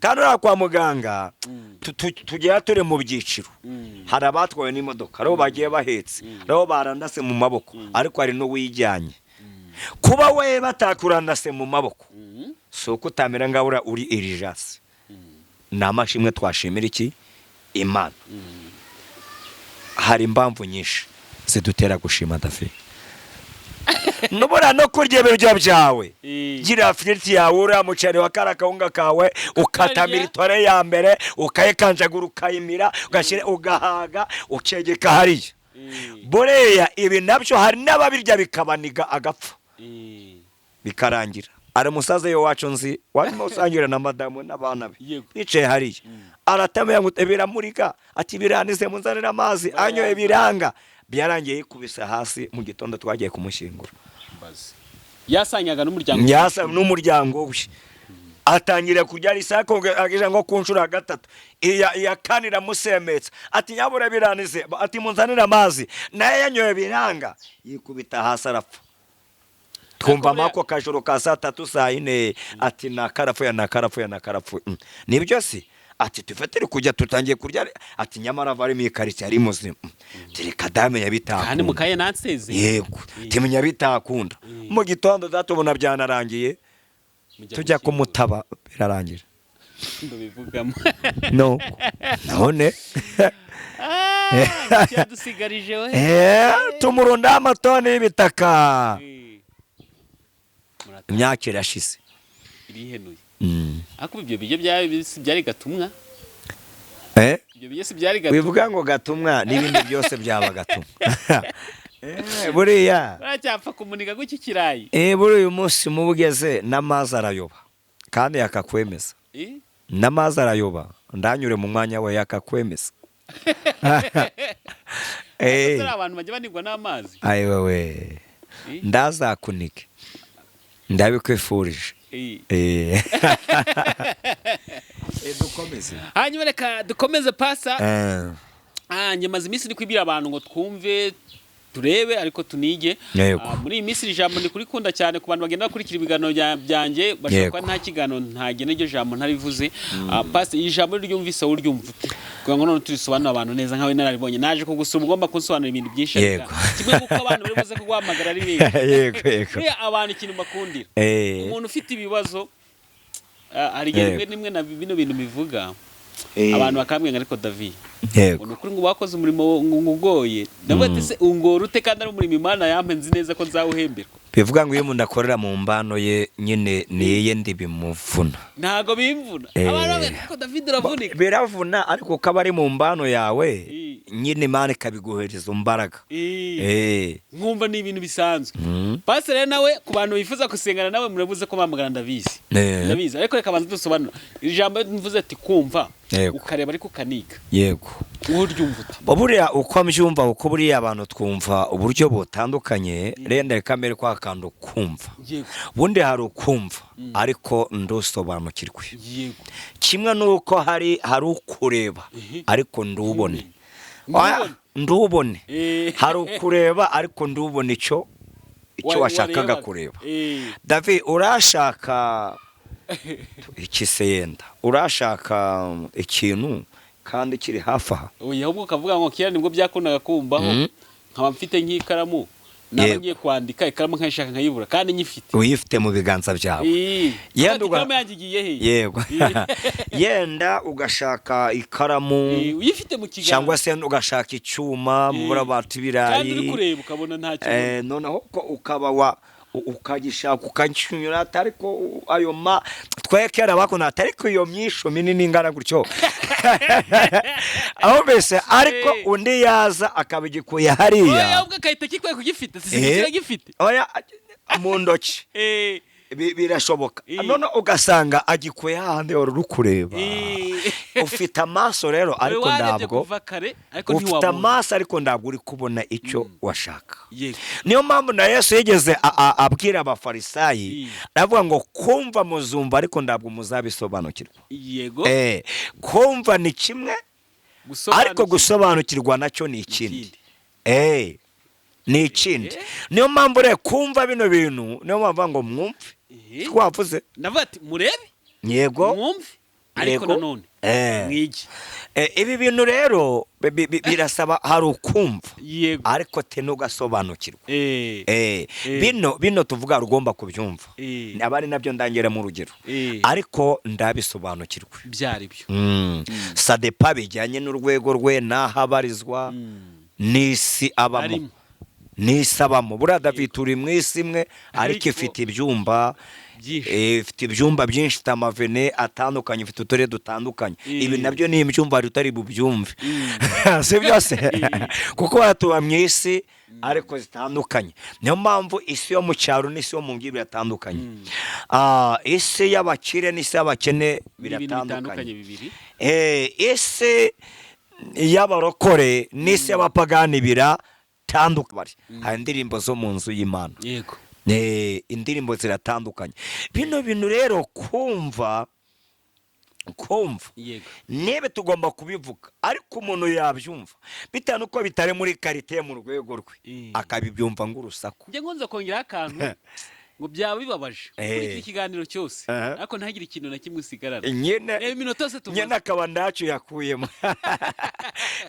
kandi hariya kwa muganga tugera turi mu byiciro. Hari abatwawe n'imodoka, hari abo bagiye bahetse, hari abo barandase mu maboko, ariko hari n'uwijyanye. Kuba we batakurandase mu maboko si uko utamera ngaho uri irijasi. Ni amashimwe twashimira iki Imana. Hari impamvu nyinshi zidutera gushima, Davi. Nubura no kurya ibiryo byawe, Eh. gira firiti yawe, uriya muceri wa kariya kawunga kawe, ukata Ukarya. miritore ya mbere, ukayikanjagura, ukayimira, ugashyira, ugahaga, ukegeka hariya. Buriya ibi nabyo hari n'ababirya bikabaniga agapfa, bikarangira. Ari umusaza yo wacu nzi warimo usangira na madamu n'abana be, Yego. bicaye hariya, aratamenya ngo biramurika, ati biranize, munzanire amazi, anyoye biranga, byarangiye yikubise hasi. Mu gitondo twagiye kumushyingura. Mbaze. Yasanyaga n'umuryango. Yasa n'umuryango we, atangira kurya risako, ageze nko ku nshuro ya gatatu, iya kane iramusemetsa, ati nyabura biranize, ati munzanire amazi, naye yanyoye biranga, yikubita hasi arapfa. Twumva amako kajoro ka saa 3, saa 4, ati nakarapfuye, nakarapfuye, nakarapfuye. Nibyo si? Ati tufe turi kujya, tutangiye kurya, ati nyamara ava ari mu ikaritsiye ari muzima. Reka dame Kandi yabitakunda. Mukaye nanseze. Yego, timenya bitakunda. Mu gitondo datubona byanarangiye, Mujya tujya gushyingura. kumutaba, birarangira. Ndabivugamo. No none. Ah, cyadusigarije we. Tumurundaho amatoni y'ibitaka. Murata Imyaka irashize. irihenuye. Ariko ibyo biryo si byari gatumwa. Eh? Ibyo biryo si byari gatumwa. Wivuga ngo gatumwa, n'ibindi byose byaba gatumwa. Buriya Baracyapfa kumuniga gutya ikirayi. Buriya uyu munsi muba ugeze n'amazi arayoba kandi yakakwemeza. N'amazi arayoba, ndanyure mu mwanya we yakakwemeza. Atari abantu bajya banigwa n'amazi. Ayiwe, ndazakunike, ndabikwifurije. Dukomeze. Hanyuma reka dukomeze, pasa. Njye maze iminsi ndi kwibwira abantu ngo twumve, turebe, ariko tunige. Muri iyi minsi iri jambo ndi kurikunda cyane. Ku bantu bagenda bakurikira ibiganiro byanjye bashobora kuba nta kiganiro ntagena iryo jambo ntarivuze. Pastor, iri jambo ryumvise wowe uryumva ute, kugira ngo none turisobanurire abantu neza nkawe nararibonye? Naje kugusura, ugomba kunsobanurira ibintu byinshi. Kimwe kuko abantu bari buze kuguhamagara ari benshi. yego yego Buriya abantu ikintu bakundira umuntu ufite ibibazo, hari igihe rimwe rimwe na bino bintu bivuga, abantu bakambwira ngo ariko David, ngo ni ukuri ngo wakoze umurimo ngo ugoye. Ndavuga ati se ungora ute kandi ari umurimo Imana yampe, nzi neza ko nzawuhemberwa? Bivuga ngo iyo umuntu akorera mu mbano ye nyine niye ndi bimuvuna. Ntago bimvuna. Abantu bavuga ati ariko David uravunika. Biravuna, ariko ukaba ari mu mbano yawe nyine, Imana ikabiguhereza imbaraga. Nkumva ni ibintu bisanzwe. Pastor rero nawe, ku bantu bifuza gusengana nawe, murabuze ko bamagana, ndabizi. Ndabizi, ariko reka banze dusobanura iri jambo mvuze ati kumva, ukareba, ariko ukaniga. Wowe uryumva ute? Buriya uko mbyumva, kuko buriya abantu twumva uburyo butandukanye, renda reka mbere kwa kantu kumva. Ubundi hari ukumva ariko ndusobanukirwe. Kimwe n'uko hari ukureba ariko ndubone. Ndubone. Oya, ndubone. Hari ukureba ariko ndubone icyo washakaga warebaga. kureba. David, urashaka iki se? Yenda urashaka ikintu kandi kiri hafi aha. Oya, ahubwo ukavuga ngo kera nibwo byakundaga kumbaho, nkaba mfite nk'ikaramu, naba ngiye kwandika, ikaramu nkayishaka nkayibura kandi nyifite. Uyifite mu biganza byawe. Yenda Ati, ikaramu yanjye igiye he? Yego, yenda ugashaka ikaramu Uyifite mu kiganza. cyangwa se ugashaka icyuma mubura bata Kandi uri ibirayi. kureba ukabona nta kintu. Noneho ko ukaba wa ukagishaka ukakinyura, ariko ayo ma twe kera bakunda, ariko iyo myisho minini ingana gutyo aho mbese, ariko undi yaza akabigikuye Oya, hariya. Ahubwo agahita kikwiye kugifite, si kiragifite. Oya, mu ntoki. Birashoboka. None ugasanga agikuye hahandi wari uri kureba. Ufite amaso rero, ariko Warebye ntabwo kuva kare, ariko ufite ntiwabona. amaso, ariko ntabwo uri kubona icyo washaka. Niyo mpamvu na Yesu yigeze abwira Abafarisayi, aravuga ngo kumva muzumva, ariko ntabwo muzabisobanukirwa. Kumva ni kimwe, ariko gusobanukirwa nacyo ni ikindi. Ikindi. Ni ikindi. Niyo mpamvu rero kumva bino bintu, niyo mpamvu bavuga ngo mwumve. Twavuze. Ndavuga ati murebe, mwumve, ariko nanone mwige. Ibi bintu rero birasaba, hari ukumva ariko te ntugasobanukirwa. Bino tuvuga ugomba kubyumva, aba ari nabyo ndangira mu rugero, ariko ndabisobanukirwe. Byari byo. Ça dépend, bijyanye n'urwego rwe n'aho abarizwa n'isi abamo. Arimo. N'isi abamo. Buriya David, turi mu isi imwe, ariko Ariko ifite ibyumba byinshi. Ifite ibyumba byinshi, ifite amavene atandukanye, ifite uturere dutandukanye. Ibi nabyo ni ibyumba utari bubyumve, si byose, kuko baratuba mu isi ariko zitandukanye. Niyo mpamvu isi yo mu cyaro n'isi yo mu mujyi biratandukanye. Isi y'abakire n'isi y'abakene Ni ibintu biratandukanye. bitandukanye bibiri. Isi y'abarokore n'isi y'abapagani biratandukanye. Hari indirimbo zo mu nzu y'Imana. Indirimbo ziratandukanye. Bino bintu rero, kumva niba tugomba kubivuga, ariko umuntu yabyumva bitewe n'uko bitari muri karite mu rwego rwe, akabibyumva nk'urusaku. Njye nkunze kongeraho akantu ngo byaba bibabaje kuri iki kiganiro cyose, ariko ntagire ikintu na kimwe usigarana. Nyine Reba iminota yose tumaze. Nyine akaba ntacyo yakuyemo.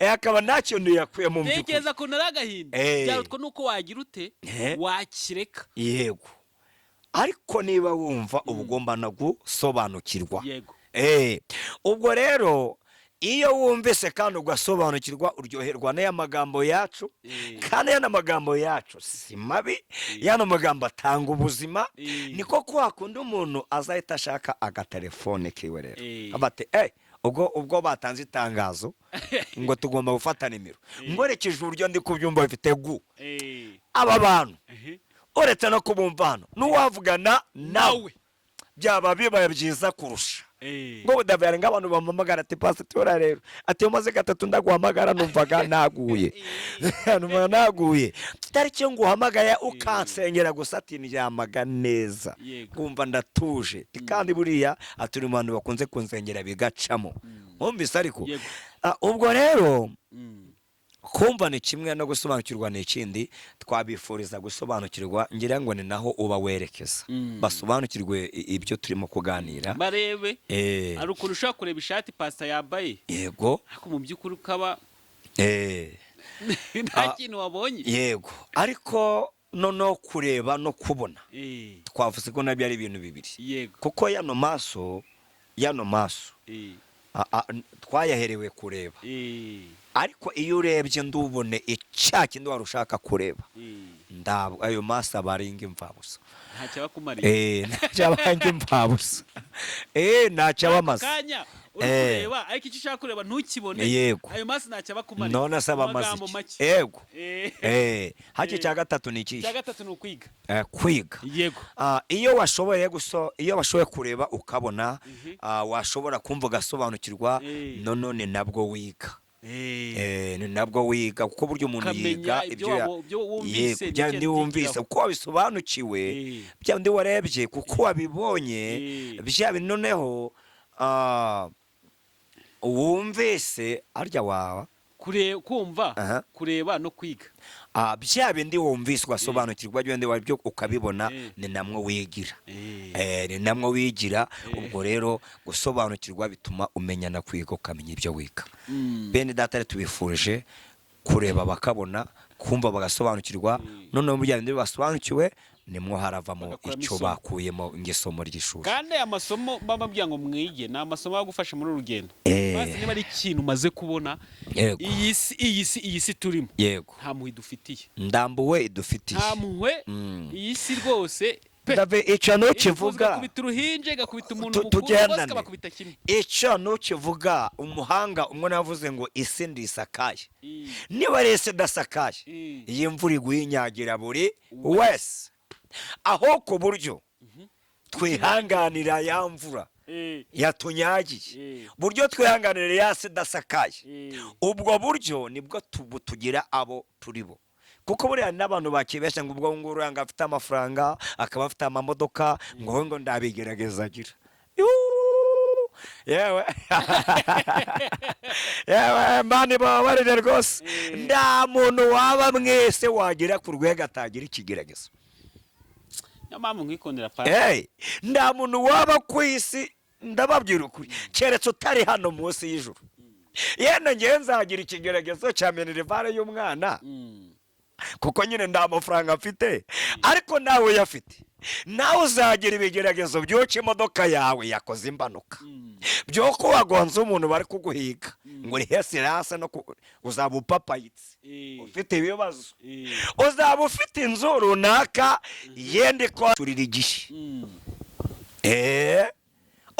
Akaba nta kintu yakuyemo mu by'ukuri. Tekereza ukuntu ari agahinda. Byarutwa nuko wagira ute, wakireka. Yego, ariko niba wumva uba ugomba no gusobanukirwa. Ubwo rero iyo wumvise kandi ugasobanukirwa, uryoherwa n'aya magambo yacu. Kandi aya magambo yacu si mabi, yano magambo atanga ubuzima. Niko kwa kundi umuntu azahita ashaka agatelefone kiwe rero, aba ati ubwo batanze itangazo ngo tugomba gufata nimero, nkoresheje uburyo ndi kubyumva bifite gu aba bantu, uretse no kubumva hano, n'uwavugana nawe Nawe. byaba bibaye byiza kurusha. Ngo budavera nk'abantu bampamagara ati: "Pasitora rero," ati, "umaze gatatu ndaguhamagara, numvaga naguye, tariki nguhamagaye ukansengera gusa," ati, "ndyamaga neza, nkumva ndatuje." Ati, "Kandi buriya," ati, "uri mu bantu bakunze kunsengera bigacamo." Wumvise ariko? Yego. Ubwo rero kumva ni kimwe, no gusobanukirwa ni ikindi. Twabifuriza gusobanukirwa, ngira ngo ni naho uba werekeza, basobanukirwe ibyo turimo kuganira. Barebe. Hari ukuntu ushobora kureba ishati pasita yambaye, ariko mu by'ukuri ukaba nta kintu wabonye. Yego, ariko noneho kureba no kubona, twavuze ko nabyo ari ibintu bibiri, kuko yano maso twayaherewe kureba, ariko iyo urebye ndubone icya kindi wari ushaka kureba, ndabwo ayo maso aba ari nk'imfabusa. Ntacyo aba akumariye. Ntacyo aba nk'imfabusa, ntacyo aba amaze. Kanya uri kureba, ariko icyo ushaka kureba ntukibone. Ayo maso ntacyo aba akumariye. None se aba Mu amaze magambo iki? make. Yego. Haki cya gatatu ni ikihe? Icya gatatu ni ukwiga. Kwiga. Yego. Iyo washoboye kureba ukabona, washobora kumva ugasobanukirwa, none nabwo wiga. Ni nabwo wiga, kuko burya umuntu Ukamenya yiga ibyo ibyo ibyo wumvise Yego, bya bindi n'icyo wumvise yigiraho. kuko wabisobanukiwe, bya bindi warebye kuko wabibonye, bya bindi noneho wumvise arya wawa. Kumva, kureba no kwiga. Bya bindi wumvise ugasobanukirwa, bya bindi wabyo ukabibona, ni namwo wigira. Ni namwo wigira. Ubwo rero gusobanukirwa bituma umenya na kwiga, ukamenya ibyo wiga. Bene data rero, tubifurije kureba bakabona, kumva bagasobanukirwa, noneho bya bindi basobanukiwe nimwo haravamo Bagakuramo icyo isomo. bakuyemo nk'isomo ry'ishuri. Kandi aya masomo bababwira ngo mwige ni amasomo agufasha muri uru rugendo. Basi niba ari ikintu umaze kubona, iyi si turimo, nta mpuhwe idufitiye. Ndambuwe idufitiye. Nta mpuhwe. Iyi si rwose pe. Dave, icyo Irifuza ntukivuga. Igakubita uruhinja, igakubita umuntu mukuru, bose Tugendane. ikabakubita kimwe. Icyo ntukivuga. Umuhanga umwe navuze ngo isi ndisakaye. Niba rero isi idasakaye, iyi mvura iguye inyagira buri wese, aho ku buryo twihanganira ya mvura yatunyagiye, buryo twihanganira ya si idasakaye, ubwo buryo nibwo tugira abo turi bo. Kuko buriya n'abantu bakibeshya ngo ubwo ngubu ngo afite amafaranga, akaba afite amamodoka, ngo ndabigerageza agira. Yuuu, yewe yewe, mani babarire rwose, nta muntu waba mwese wagera ku rwego atagira ikigeragezo. Niyo mpamvu nkikundira pasi. Hey, nta muntu waba ku isi, ndababwira ukuri, keretse utari hano munsi y'ijuru. Yenda ngewe nzagira ikigeragezo cya minerval y'umwana, kuko nyine nta mafaranga mfite, ariko nawe uyafite. Nawe uzagira ibigeragezo by'uko imodoka yawe yakoze impanuka, by'uko wagonze umuntu bari kuguhiga ngo urihe assurance, no uzaba upapayitse, ufite ibibazo. Uzaba ufite inzu runaka yenda ikorera igihe.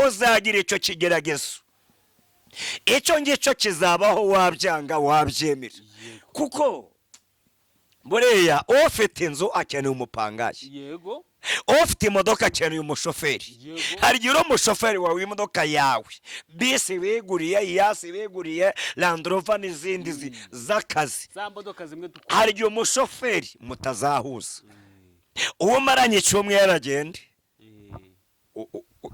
Uzagira icyo kigeragezo, icyo ngicyo kizabaho, wabyanga wabyemera, kuko buriya ufite inzu akeneye umupangayi, ufite imodoka akeneye umushoferi. Hari igihe uri umushoferi wawe w'imodoka yawe, bisi wiguriye, Hiace wiguriye, Land Rover n'izindi z'akazi. Za modoka zimwe dukunda. Hari igihe umushoferi mutazahuza, uwo umaranye icyumweru agende.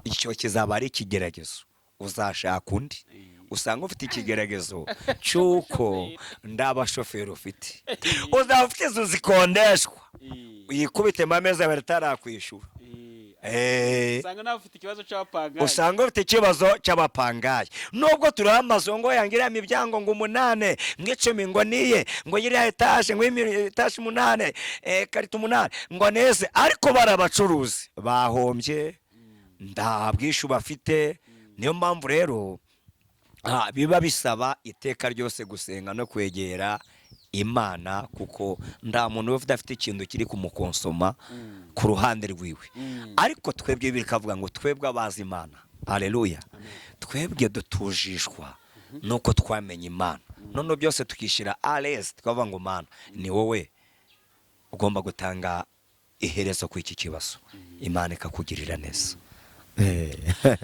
Icyo kizaba ari ikigeragezo, uzashaka undi. Usanga ufite ikigeragezo cy'uko nda bashoferi ufite. Uzaba ufite inzu zikodeshwa, uyikubitemo amezi 2 itarakwishyura. Usanga nawe ufite ikibazo cy'abapangayi. Usanga ufite ikibazo cy'abapangayi, nubwo turiho amazu ngo yangiriya miryango ngo 8, ngo 10, ngo niye, ngo iriya etaje, ngo etaje 8, karito 8, ngo neze, ariko bari abacuruzi bahombye, nta bwishyu bafite. Niyo mpamvu rero biba bisaba iteka ryose gusenga no kwegera Imana, kuko nta muntu uba udafite ikintu kiri kumukonsoma ku ruhande rwiwe. Ariko twebwe bikavuga ngo twebwe abazi Imana, aleluya, twebwe dutujishwa nuko twamenye Imana, noneho byose tukishyira arezi, tukavuga ngo Mana, ni wowe ugomba gutanga iherezo ku iki kibazo, Imana ikakugirira neza.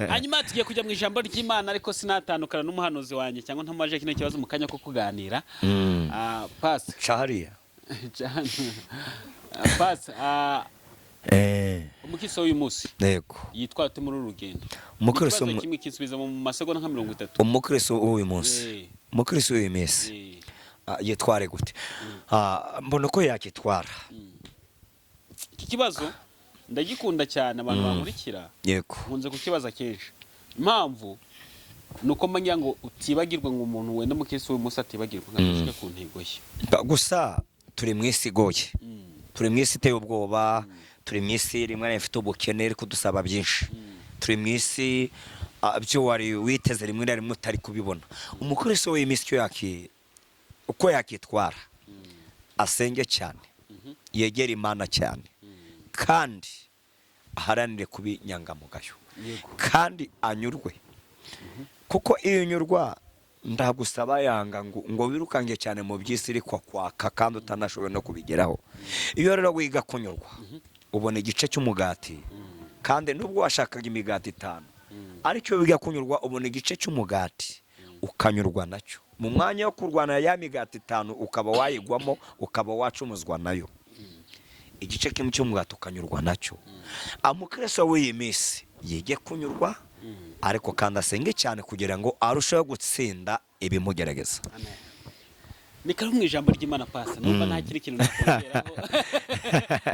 Hanyuma tugiye kujya mu ijambo ry'Imana, ariko sinatandukana n'umuhanuzi wanjye cyangwa ntamaje kino kibazo mu kanya ko kuganira. Pasi. Cahariya. Pasi, umukristo w'uyu munsi yitwara ate muri uru rugendo? Umukristo Ikibazo kimwe kinsubiza mu masegonda nka 30. Umukristo w'uyu munsi, umukristo w'uyu minsi, yitware gute? Mbona uko yakitwara. Iki kibazo ndagikunda cyane, abantu bankurikira nkunze kukibaza kenshi. Impamvu ni uko mba ngira ngo utibagirwa, ngo umuntu wenda umukristo w'uyu munsi atibagirwa ngo ashike ku ntego ye. Gusa turi mu isi igoye, turi mu isi iteye ubwoba, turi mu isi rimwe na rimwe ifite ubukene iri kudusaba byinshi, turi mu isi byo wari witeze rimwe na rimwe utari kubibona. Umukristo w'iyi minsi icyo uko yakitwara, asenge cyane, yegere Imana cyane, kandi aharanire kuba inyangamugayo, kandi anyurwe, kuko iyo unyurwa ndagusaba yanga ngo wirukange cyane mu by'isi iri kwaka kandi utanashoboye no kubigeraho. Iyo rero wiga kunyurwa, ubona igice cy'umugati, kandi nubwo washakaga imigati 5, ariko iyo wiga kunyurwa ubona igice cy'umugati ukanyurwa nacyo, mu mwanya wo kurwana ya migati 5 ukaba wayigwamo, ukaba wacumuzwa nayo, igice kimwe cy'umugati ukanyurwa nacyo. Umukristo w'iyi minsi yige kunyurwa, ariko kandi asenge cyane kugira ngo arusheho gutsinda ibimugerageza. Amen. Ni karibu mu ijambo ry'Imana, pasi. Numva nta kindi kintu nakongeraho,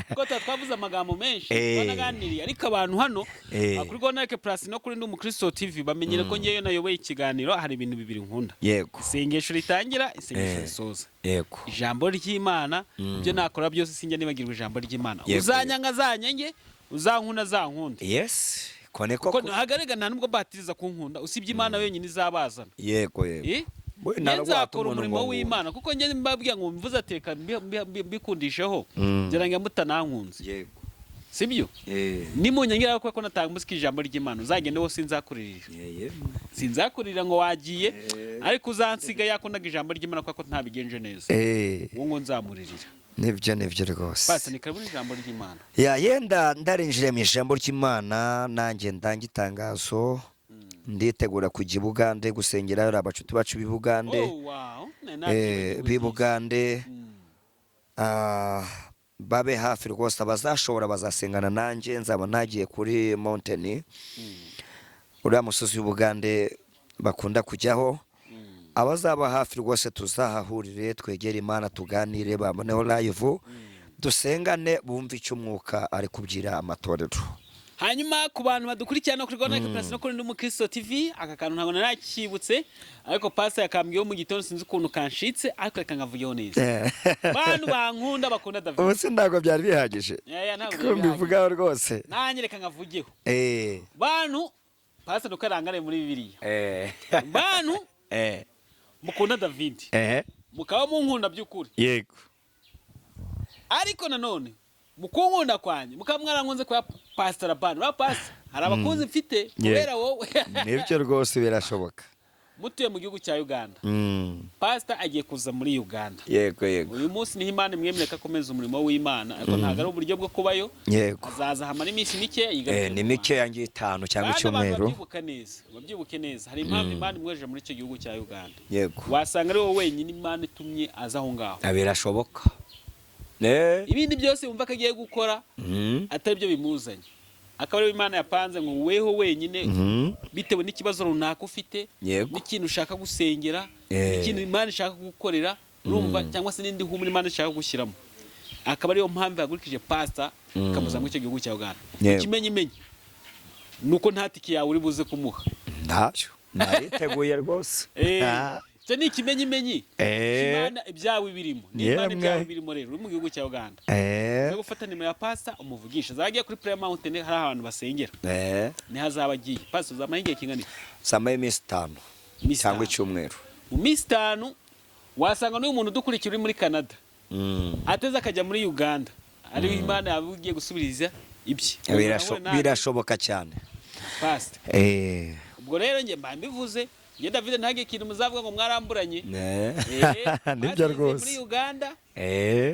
kuko tuba twavuze amagambo menshi, twanaganiriye, ariko abantu hano kuri Gonake Plus no kuri Ndi Umukristo TV bamenyere ko ngewe nayoboye ikiganiro, hari ibintu bibiri nkunda: isengesho ritangira, isengesho risoza, ijambo ry'Imana. Ibyo nakora byose sinjya nibagirwa ijambo ry'Imana. Uzanyanga azanyange, uzankunda azankunde. Yes, ko niko. Kuko ntagarega nta nubwo batiriza kunkunda, usibye Imana yonyine izabazana. yego yego We, Njye ntabwo nzakora watuma umuntu umurimo ngo w'Imana, kuko njye mbabwira ngo mvuze ateka mbikundisheho, ngira ngo mutanankunze, sibyo? Nimunyongera kuko natanga umusiki ijambo ry'Imana, uzagende wose sinzakuririra, sinzakurira ngo wagiye, ariko uzansiga yakundaga ijambo ry'Imana kuko ntabigenje neza, uwo ngo nzamuririra. Nibyo, nibyo rwose. Pasi, ni karibu ijambo ry'Imana. Ya, yenda ndarinjira mu ijambo ry'Imana, nanjye ndanga itangazo, nditegura kujya i Bugande gusengera abacuti bacu b'i Bugande. Oh wow. Nari B'i Bugande, babe hafi rwose, abazashobora bazasengana nanjye, nzaba nagiye kuri mountain, uriya musozi w'Ubugande bakunda kujyaho. Abazaba hafi rwose tuzahahurire, twegere Imana, tuganire, baboneho live, dusengane, bumve icyo umwuka ari kubyira amatorero. Hanyuma ku bantu badukurikirana kuri Rwanda Plus no kuri Ndi Umukristo TV, aka kantu ntabwo narakibutse, ariko pastor yakambwiyeho mu gitondo, sinzi ukuntu kanshitse, ariko reka nkavugeho neza. Bantu bankunda, bakunda David. Ubu se ntabwo byari bihagije Ntabwo ko byari bihagije. mbivugaho rwose? Nanjye reka nkavugeho. Bantu, pastor nuko arangare muri Bibiliya. Bantu mukunda David, mukaba munkunda by'ukuri, ariko nanone mukunkunda kwanjye mukaba mwarankunze kwa Pastor Labani, ba pastor, hari abakunzi mfite kubera wowe. Nibyo rwose, birashoboka. Mutuye mu gihugu cya Uganda, pastor agiye kuza muri Uganda. yego yego Uyu munsi niho Imana imwemerera ko akomeza umurimo w'Imana, ariko ntabwo ari uburyo bwo kubayo. Azaza hamara iminsi mike, yigarukire Ni mu mike Rwanda. Yanjye itanu cyangwa Kandi abantu icyumweru. babyibuka neza, babyibuke neza, hari impamvu Imana imwohereje muri icyo gihugu cya Uganda. Wasanga ari wowe wenyine Imana itumye aza aho ngaho. Birashoboka. Ibindi byose wumva ko agiye gukora atari byo bimuzanye, akaba ariyo Imana yapanze ngo weho wenyine, bitewe n'ikibazo runaka ufite, n'ikintu ushaka gusengera, n'ikintu Imana ishaka gukorera, urumva, cyangwa se n'indi humura Imana ishaka gushyiramo, akaba ariyo mpamvu yahagurukije pastor ikamuzana muri icyo gihugu cya Uganda. Ikimenyimenyi ni uko nta tike yawe uri buze kumuha. Ntacyo nariteguye rwose. Icyo ni ikimenyimenyi. Imana ibyawe birimo, ni Imana ibyawe birimo. Rero uri mu gihugu cya Uganda, uze gufata nimero ya pastor umuvugisha, azaba agiye kuri Prayer Mountain, hari ahantu basengera, niho azaba agiye. Pastor, uzamara igihe kingana iki? Samara iminsi 5 Iminsi cyangwa 5. icyumweru. Mu minsi 5 wasanga n'uyu muntu udukurikira uri muri Canada ateze akajya muri Uganda, ariho Imana yaba igiye gusubiriza ibye. Birashoboka cyane. Pastor, ubwo rero njye mba mbivuze, njye David, ntagire ikintu muzavuga ngo mwaramburanye. Nibyo Pastor rwose. muri Uganda,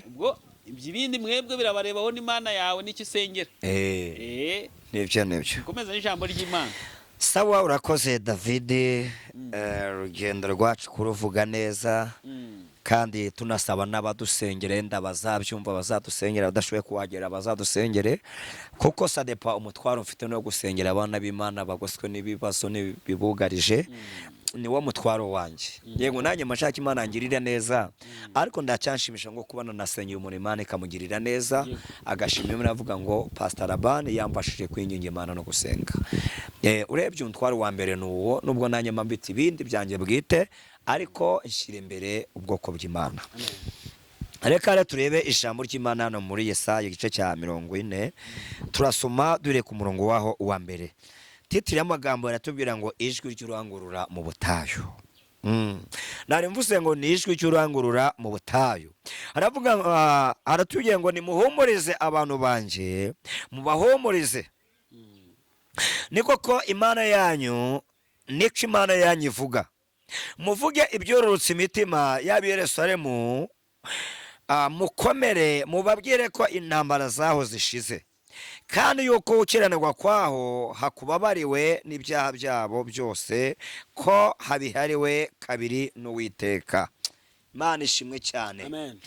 ubwo ibyo ibindi mwebwe birabarebaho n'Imana yawe n'icyo usengera. Nibyo, nibyo. Komeza n'ijambo ry'Imana. Sawa, urakoze David. Urugendo rwacu kuruvuga neza, kandi tunasaba n'abadusengera, yenda bazabyumva bazadusengera, abadashoboye kuhagera bazadusengere, kuko ça dépend umutwaro mfite no gusengera abana b'Imana bagoswe n'ibibazo n'ibibugarije, niwo mutwaro wanjye. Yego, nanjye mashaka Imana ngirira neza, ariko ndacyanshimisha ngo kubona nasengeye umuntu, Imana ikamugirira neza, agashima Imana, avuga ngo Pastor Labani yamfashije kwinginga Imana no gusenga. Urebye umutwaro wa mbere ni uwo, nubwo nanjye mba mfite ibindi byanjye bwite, ariko nshyira imbere ubwoko bw'Imana. Reka rero turebe ijambo ry'Imana hano muri Yesaya igice cya 40, turasoma dure ku murongo waho uwa mbere. Titre y'amagambo iratubwira ngo ijwi ry'urangurura mu butayu. Nari mvuze ngo ni ijwi ry'urangurura mu butayu. Aravuga, aratubwira ngo nimuhumurize abantu banjye, mubahumurize, ni koko Imana yanyu, niko Imana yanyu ivuga. Muvuge ibyororotse imitima y'ab'i Yerusalemu, mukomere, mubabwire ko intambara zaho zishize, kandi yuko gukiranirwa kwaho hakubabariwe n'ibyaha byabo byose ko habihariwe kabiri n'Uwiteka. Imana ishimwe cyane. Amen.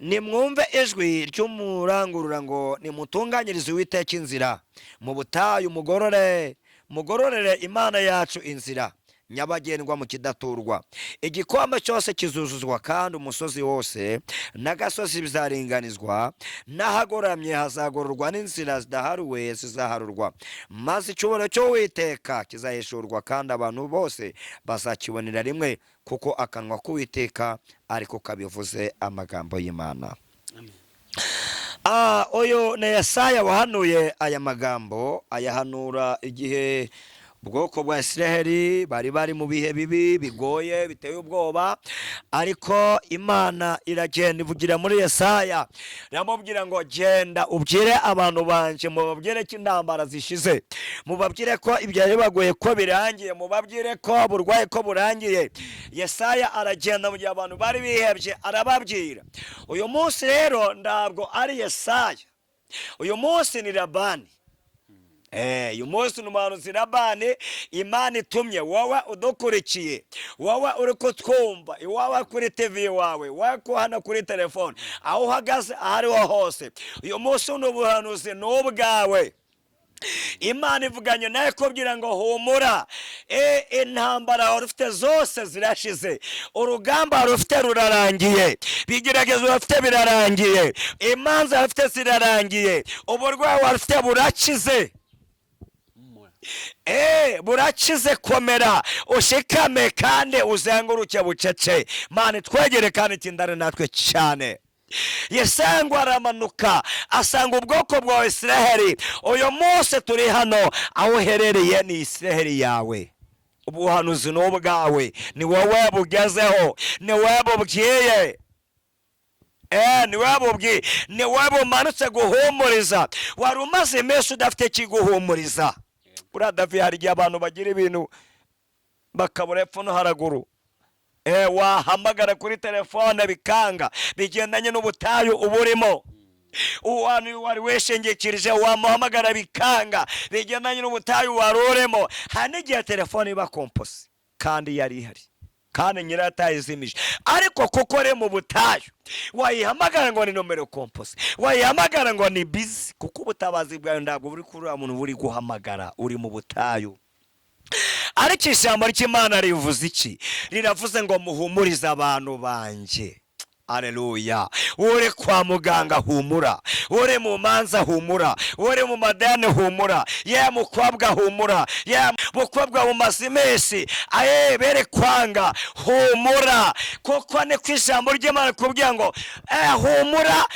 Nimwumve ijwi ry'umurangurura ngo nimutunganyirize Uwiteka inzira mu butayu, mugorore, mugororere Imana yacu inzira nyabagendwa mu kidaturwa. Igikombe cyose kizuzuzwa, kandi umusozi wose n'agasozi bizaringanizwa, n'ahagoramye hazagororwa, n'inzira zidaharuwe zizaharurwa, maze icyubahiro cy'Uwiteka kizahishurwa, kandi abantu bose bazakibonera rimwe, kuko akanwa k'Uwiteka ariko kabivuze. Amagambo y'Imana. Amen. Uyu ni Yesaya wahanuye aya magambo, ayahanura igihe ubwoko bwa Israheli bari bari mu bihe bibi bigoye biteye ubwoba, ariko Imana iragenda ivugira muri Yesaya, iramubwira ngo genda ubwire abantu banje, mubabwire ko intambara zishize, mubabwire ko ibyari bibagoye ko birangiye, mubabwire ko uburwayi ko burangiye. Yesaya aragenda mu gihe abantu bari bihebye, arababwira. Uyu munsi rero ntabwo ari Yesaya, uyu munsi ni Labani. Uyu munsi ni umuhanuzi Labani Imana itumye wowe udukurikiye, wowe uri kutwumva iwawe kuri TV iwawe, wowe ko hano kuri telefone, aho uhagaze aho ariho hose. Uyu munsi ni ubuhanuzi, ni ubwawe. Imana ivuganye nawe kubwira ngo humura, intambara wari ufite zose zirashize, urugamba wari ufite rurarangiye, ibigeragezo wari ufite birarangiye, imanza wari ufite zirarangiye, uburwayi wari ufite burakize. Humura. Burakize. Komera, ushikame kandi uzenguruke bucece. Mana twegere kandi itindane natwe cyane. Yesaya ngo aramanuka asanga ubwoko bwa Israheli. Uyu munsi turi hano, aho uherereye ni Israheli yawe, ubuhanuzi ni ubwawe, ni wowe bugezeho, ni wowe bubwiye. Ni wowe bubwiye, ni wowe bumanutse guhumuriza. Wari umaze iminsi udafite ikiguhumuriza. Buriya Davi, hari igihe abantu bagira ibintu bakabura epfo no haraguru. Wahamagara kuri telefone bikanga, bigendanye n'ubutayu uba urimo. Uwantu wari wishingikirije wamuhamagara bikanga, bigendanye n'ubutayu wari urimo. Hari n'igihe telefone iba composé kandi yari ihari, kandi nyirayo atayizimije, ariko kuko uri mu butayu wayihamagara ngo ni nomero composé, wayihamagara ngo ni busy, kuko ubutabazi bwawe ntabwo buri kuri uriya muntu buri guhamagara, uri mu butayu. Ariko ijambo ry'Imana rivuze iki? Riravuze ngo muhumurize abantu banjye. Aleluya! Uri kwa muganga humura, uri mu manza humura, uri mu madeni humura, ye mukobwa humura, ye mukobwa bumaze iminsi aye bere kwanga, humura, kuko ni ku ijambo ry'Imana rikubwira ngo humura.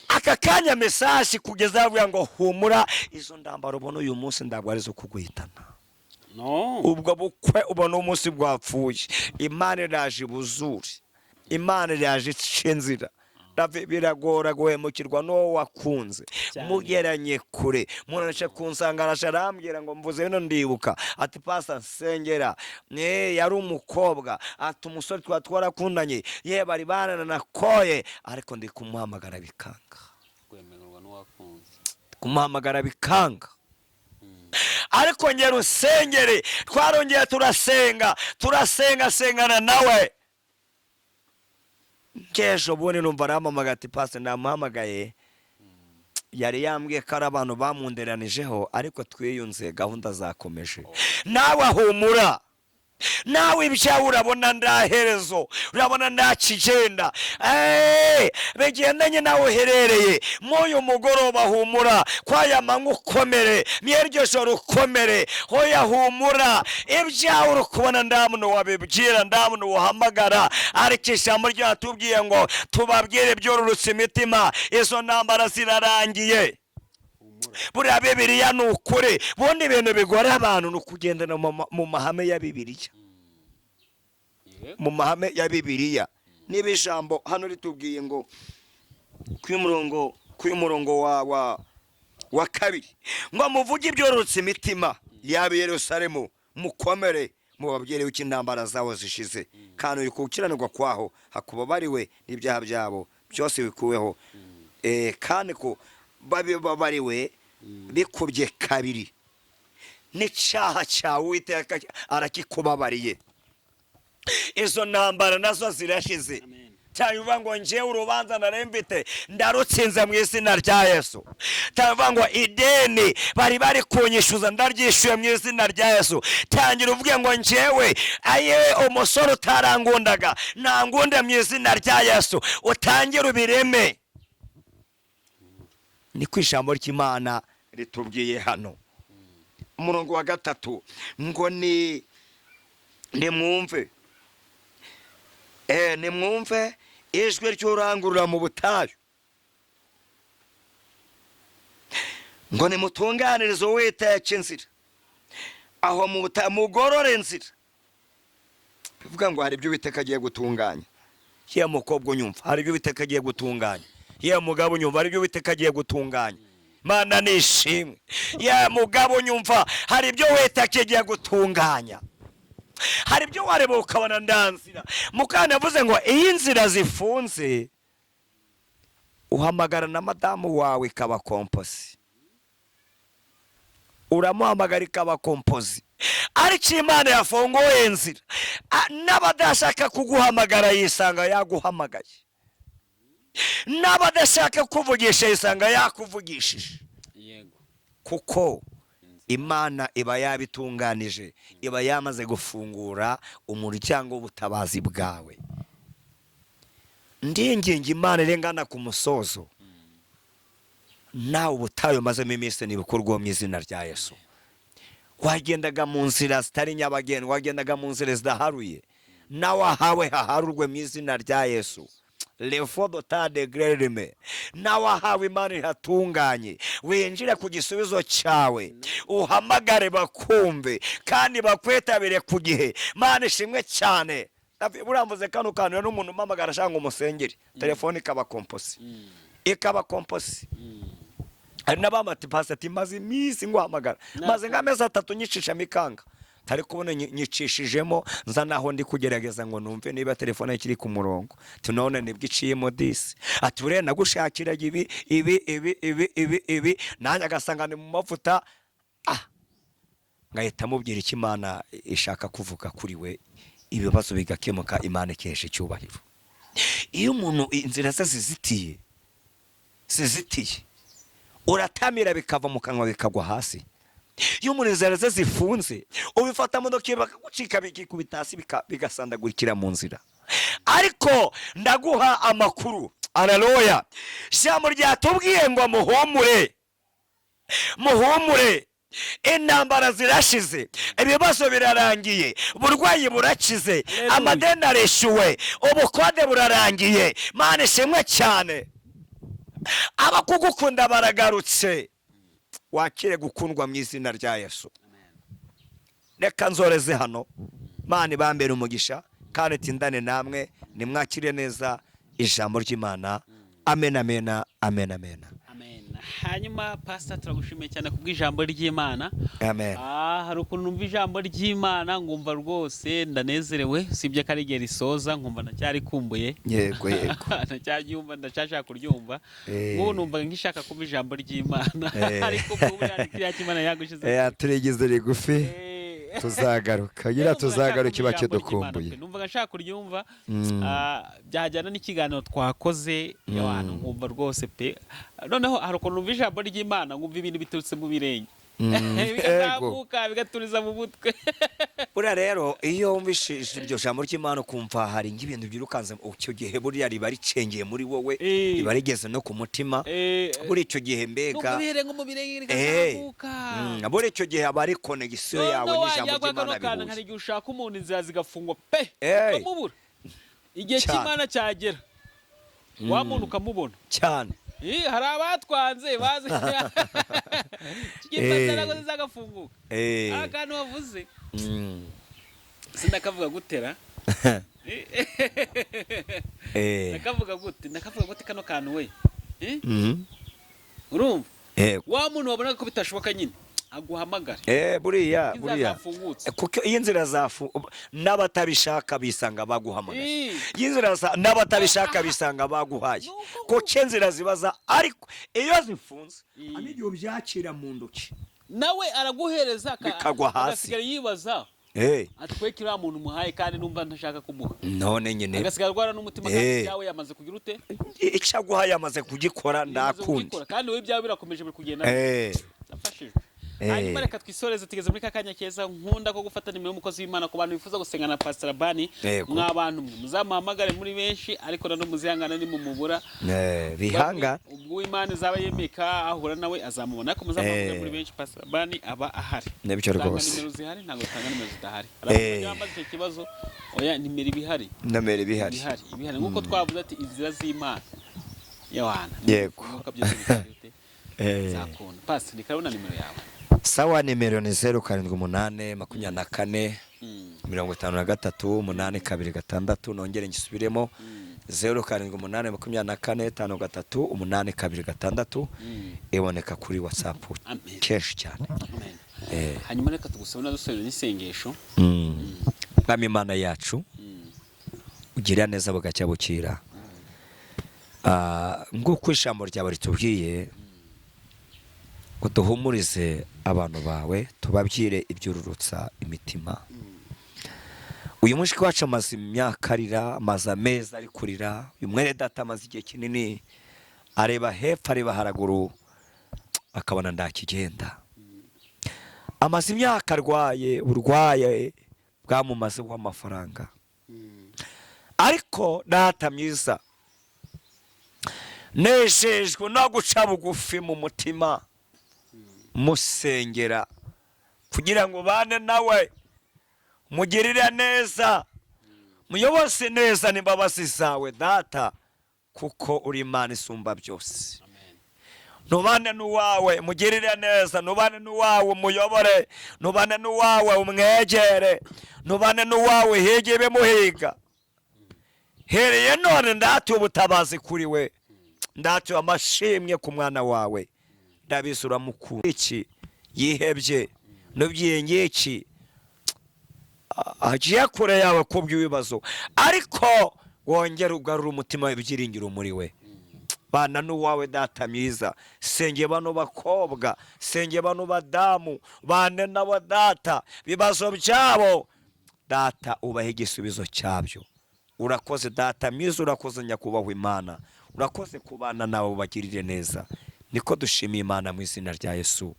Aka kanya message kugeza avuga ngo humura, izo ndambaro ubona uyu munsi ntabwo ari izo kuguhitana. No. Ubwo bukwe ubona umunsi bwapfuye, Imana iraje ibuzure, Imana iraje ica inzira. Davi, biragora guhemukirwa n'uwo wakunze. Cyane. Mugeranye kure, umuntu araje kunsanga, araje arambwira ngo mvuze bino, ndibuka, ati: "Pastor, nsengera." Yari umukobwa, ati: "Umusore twaba twarakundanye, ye bari bananakoye, ariko ndi kumuhamagara bikanga." Kwemererwa n'uwakunze. Kumuhamagara bikanga, ariko ngera usengere. Twarongeye turasenga, turasenga, sengana nawe. Nk'ejo bundi numva arampamagaye, ati: "Pastor, namuhamagaye, yari yambwiye ko ari abantu bamunderanijeho, ariko twiyunze, gahunda zakomeje." Nawe humura, nawe ibyawe urabona nta herezo, urabona nta kigenda. Bigendanye nawe uherereye mw'uyu mugoroba, humura, kwaya manywa ukomere, mw'iryo joro ukomere. Hoya, humura, ibyawe uri kubona nta muntu wabibwira, nta muntu wahamagara, ariko ijambo ryatubwiye ngo tubabwire byororotse imitima, izo ntambara zirarangiye. Humura. Buriya Bibiliya ni ukuri. Bundi ibintu bigora abantu ni ukugendera mu mahame ya Bibiliya. Yego. Mu mahame ya Bibiliya, niba ijambo hano ritubwiye ngo kuri murongo wa kabiri ngo muvuge ibyororotse imitima yaba i Yerusalemu, mukomere, mubabwire yuko intambara zabo zishize, kandi gukiranirwa kwaho hakubabariwe n'ibyaha byabo byose bikuweho. Kandi ko bababariwe bikubye kabiri, n'icyaha cyawe Uwiteka arakikubabariye, izo ntambara nazo zirashize. Amen. Cyangwa uvuga ngo njyewe urubanza nari mfite ndarutsinze mu izina rya Yesu, cyangwa uvuga ngo ideni bari bari kunyishyuza ndaryishyuye mu izina rya Yesu. Tangira uvuge ngo njyewe aye umusore utarangundaga ntangunde mu izina rya Yesu, utangire ubireme. Niko ijambo ry'Imana ritubwiye hano. Umurongo wa gatatu ngo ni nimwumve, nimwumve ijwi ry'urangurura mu butayu ngo nimutunganirize Uwiteka inzira, aho mu butayu mugorore inzira. Bivuga ngo hari ibyo Uwiteka agiye gutunganya. Yewe mukobwa unyumva, hari ibyo Uwiteka agiye gutunganya. Yewe mugabo unyumva, hari ibyo Uwiteka agiye gutunganya. Mana nishimwe. Yewe mugabo unyumva, hari ibyo Uwiteka agiye gutunganya. Hari ibyo wareba ukabona nta nzira. Mukana yavuze ngo iyo inzira zifunze, uhamagara na madamu wawe ikaba composé, uramuhamagara ikaba composé, ariko Imana yafunguye inzira, n'abadashaka kuguhamagara yisanga yaguhamagaye, n'abadashaka kuvugisha yisanga yakuvugishije. Yego. Kuko Imana iba yabitunganije, iba yamaze gufungura umuryango w'ubutabazi bwawe. Ndinginga Imana irengana ku musozo, nawe ubutayu mazemo iminsi ntibukurwaho mu izina rya Yesu. Wagendaga mu nzira zitari nyabagendwa, wagendaga mu nzira zidaharuye, nawe ahawe haharurwe mu izina rya Yesu. Lefodotade grerime, nawe ahawe Imana ihatunganye, winjire ku gisubizo cyawe, uhamagare bakumve kandi bakwitabire ku gihe. Mana ishimwe cyane. Buramvuze kano kantu n'umuntu umpamagara ashaka ngo umusengere, telefone ikaba composé, ikaba composé. Hari n'abamati pastor, maze iminsi nguhamagara, maze nk'amezi 3 nyicishamo ikanga, ntari kubona, nyicishijemo nza naho ndi kugerageza ngo numve niba telefone ikiri ku murongo. Tunone nibwo iciyemo disi. Ati buriya nagushakiraga ibi ibi ibi ibi ibi ibi, nanjye agasanga ni mu mavuta. Ngahita mubwira icyo Imana ishaka kuvuga kuri we, ibibazo bigakemuka, Imana ikesha icyubahiro. Iyo umuntu inzira ze zizitiye, zizitiye, uratamira bikava mu kanwa bikagwa hasi. Iyo umuntu inzira ze zifunze, ubifata mu ntoki bakagucika, bikikubita hasi, bigasandagurikira mu nzira. Ariko ndaguha amakuru, aleluya. Ijambo ryatubwiye ngo muhumure, muhumure, intambara zirashize, ibibazo birarangiye, uburwayi burakize, Haleluya. amadeni arishyuwe, ubukode burarangiye. Mana ishimwe cyane. Abakugukunda baragarutse. Wakire gukundwa mu izina rya Yesu. Reka nsoreze hano. Mana ibambere umugisha kandi tindane namwe, nimwakire neza ijambo ry'Imana. Amen, amen, amen, amen. Amen. Hanyuma pastor, turagushimiye cyane kubw'ijambo ry'Imana. Amen. Hari ukuntu numva ijambo ry'Imana nkumva rwose ndanezerewe, usibye ko ari igihe risoza nkumva ndacyarikumbuye. Yego yego. Ndacyaryumva, ndacyashaka kuryumva. Nk'ubu numva nkishaka kumva ijambo ry'Imana, ariko ubu buriya kiriya cy'Imana yagushize. Turigize rigufi. Tuzagaruka gira, Rero numva tuzagaruka nshaka iba kumva ijambo ry'Imana kidukumbuye. pe. Numvaga nshaka kuryumva. Byajyana n'ikiganiro twakoze abantu, nkumva rwose pe. Noneho hari ukuntu numva ijambo ry'Imana nkumva ibintu biturutse mu birenge, bikazamuka bigaturiza mu mutwe. Buriya rero iyo wumvise iryo jambo ry'Imana ukumva hari nk'ibintu byirukanze, icyo gihe buriya riba ricengeye muri wowe, riba rigeze no ku mutima. Buri icyo gihe mbega Numva bihereye nko mu birenge bikazamuka. Buri icyo gihe aba ari connexion yawe Noneho n'ijambo wajya kwa kano ry'Imana kantu, hari bihuye. igihe ushaka umuntu inzira zigafungwa pe, ukamubura. Igihe cy'Imana cyagera, wa muntu ukamubona. Cyane. Hari abatwanze bazi kigiye zagafunguka. Akantu wavuze, sindakavuga gutera. Ndakavuga gute, ndakavuga gute kano kantu we? Urumva, wa muntu wabonaga ko bitashoboka nyine aguhamagare. Buriya Inzira buriya zafungutse. Kuko iyo inzira zafu, n'abatabishaka bisanga baguhamagaye. Iyo inzira n'abatabishaka bisanga baguhaye. Nuko Kuko inzira zibaza, ariko iyo zifunze, hari igihe ubyakira mu ntoki nawe araguhereza bikagwa hasi. Agasigara yibaza atweke uriya muntu umuhaye kandi numva ntashaka kumuha. None nyine Agasigara arwara n'umutima kandi ibyawe yamaze kugira ute? Icyo aguhaye yamaze kugikora. Yamaze Ndakundi. kugikora, kandi wowe ibyawe birakomeje, biri kugenda. Ndafashijwe. Hanyuma reka twisoreze, tugeze muri ka kanya keza nkunda ko gufata nimero y'umukozi w'Imana ku bantu bifuza gusenga na Pastor Bani. Mwa bantu mwe, muzamuhamagare muri benshi, ariko nanone muzihangane nimumubura. Bihanga. Ubwo Imana izaba yemeka ahura nawe azamubona, ariko muzamuhamagare muri benshi, Pastor Bani aba ahari. Nibyo Tanga rwose. nimero zihari, ntabwo tanga nimero zidahari. Hari abantu bajya bambaza icyo kibazo. Oya, nimero ibihari. Nimero ibihari. Ibihari, ibihari, nk'uko twavuze ati inzira z'Imana yawana nk'uko byose bihari zakunda. Pastor, ndikabona nimero yawe. Sawa, nimero ni 078 24 53 826. Nongere ngisubiremo: 078 24 53 826. Iboneka kuri WhatsApp Amen. kenshi cyane. Amen. Hanyuma reka tugusabe nadusoreze n'isengesho. Mwami Imana yacu, ugira neza bugacya bukira. Nguko ijambo ryawe ritubwiye ngo duhumurize abantu bawe, tubabwire ibyururutsa imitima. Uyu mushiki wacu amaze imyaka arira, amaze amezi ari kurira. Uyu mwene data amaze igihe kinini areba hepfo, areba haraguru. Akabona ndakigenda. Amaze imyaka arwaye, burwaye bwamumazeho amafaranga. Ariko Data mwiza, nejejwe no guca bugufi mu mutima, musengera kugira ngo ubane nawe, mugirire neza, muyoboze neza n'imbabazi zawe Data, kuko uri Imana isumba byose. Nubane n'uwawe, mugirire neza, nubane n'uwawe, umuyobore, nubane n'uwawe, umwegere, nubane n'uwawe, hige ibimuhiga. Hereye none ndatuye ubutabazi kuri we, ndatuye amashimwe ku mwana wawe. Ndabizi uramukunda. Iki yihebye n'ubyiye ngiki agiye kure yawe kubw'ibibazo, ariko wongere ugarure umutima w'ibyiringiro muri we. Bana n'uwawe Data mwiza. Senge bano bakobwa, senge bano badamu, bane nabo Data, ibibazo byabo Data ubahe igisubizo cyabyo. Urakoze Data mwiza, urakoze Nyakubahwa Imana, urakoze kubana nawe, ubagirire neza. Niko dushimiye Imana mu izina rya Yesu.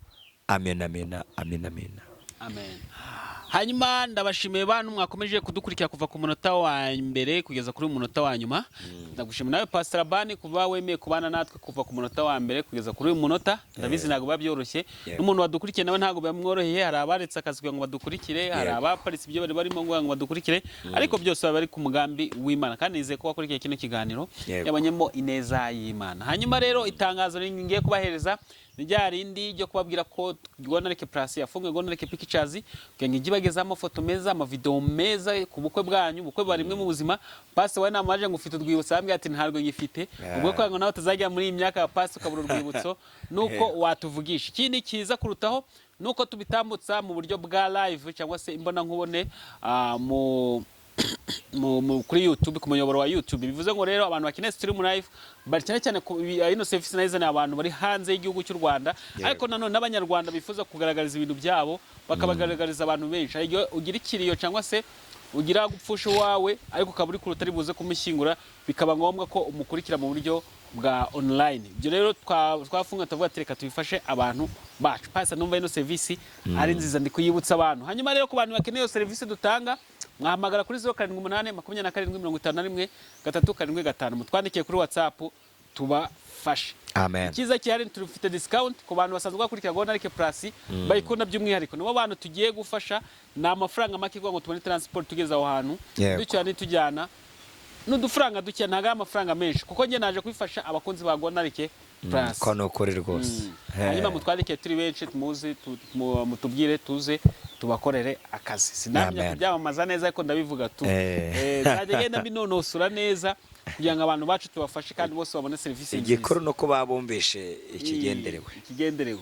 Amen, amen, amen, amen. Amen. Hanyuma ndabashimiye bantu mwakomeje kudukurikira kuva ku munota wa mbere kugeza kuri uyu munota wa nyuma. Ndagushimiye nawe Pastor Bani kuba wemeye kubana natwe kuva ku munota wa mbere kugeza kuri uyu munota. Ndabizi ntabwo biba byoroshye. N'umuntu wadukurikiye nawe ntabwo bimworoheye. Hari abaretse akazi kugira ngo badukurikire, hari abaparitse ibyo bari barimo kugira ngo badukurikire, ariko byose baba bari ku mugambi w'Imana. Kandi nizeye ko wakurikiye kino kiganiro yabonyemo ineza y'Imana. Hanyuma rero itangazo ngiye kubahereza ni rya rindi ryo kubabwira ko Rwanda Plus yafunguye Rwanda Pictures kugira ngo ijye ibagezaho amafoto meza, amavideo meza ku bukwe bwanyu. Ubukwe buba rimwe mu buzima. Pastor we namaje ngo ufite urwibutso, arambwira ati ntabwo ngifite. Ubwo kugira ngo nawe utazajya muri iyi myaka ya pastor ukabura urwibutso, nuko watuvugisha. Ikindi kiza kurutaho nuko tubitambutsa mu buryo bwa live cyangwa se imbonankubone mu kuri YouTube, ku muyoboro wa YouTube. Bivuze ngo rero abantu bakeneye stream live bari cyane cyane ku ino service nayo ni abantu bari hanze y'igihugu cy'u Rwanda, ariko nanone n'Abanyarwanda bifuza kugaragariza ibintu byabo bakabagaragariza abantu benshi. Hari igihe ugira ikiriyo cyangwa se ugira gupfusha uwawe, ariko ukaba uri kure utari buze kumushyingura, bikaba ngombwa ko umukurikira mu buryo bwa online. Ibyo rero twafunga tuvuga ati reka tubifashe abantu bacu. Pasa numva ino service ari nziza, ndi kuyibutsa abantu. Hanyuma rero ku bantu bakeneye iyo service dutanga, mwahamagara kuri 078 27 51 375, mutwandikiye kuri WhatsApp tubafashe. Amen. Icyiza gihari, turufite discount ku bantu basanzwe bakurikira Rwanda Plus, bayikunda by'umwihariko, nibo bantu tugiye gufasha. Ni amafaranga make kugira ngo tubone transport tugeze aho hantu, ducyana nitujyana n'udufaranga duke, ntabwo ari amafaranga menshi, kuko njye naje kubifasha abakunzi ba Rwanda Plus. Ko ni ukuri rwose. Hanyuma mutwandike turi benshi, tumuzi mutubwire tuze tubakorere akazi. Sinamenya kubyamamaza neza, ariko ndabivuga tu. Nzajya ngenda mbinonosora neza kugira ngo abantu bacu tubafashe kandi bose babone serivisi nziza. Igikuru ni uko babumbishe ikigenderewe. Ikigenderewe.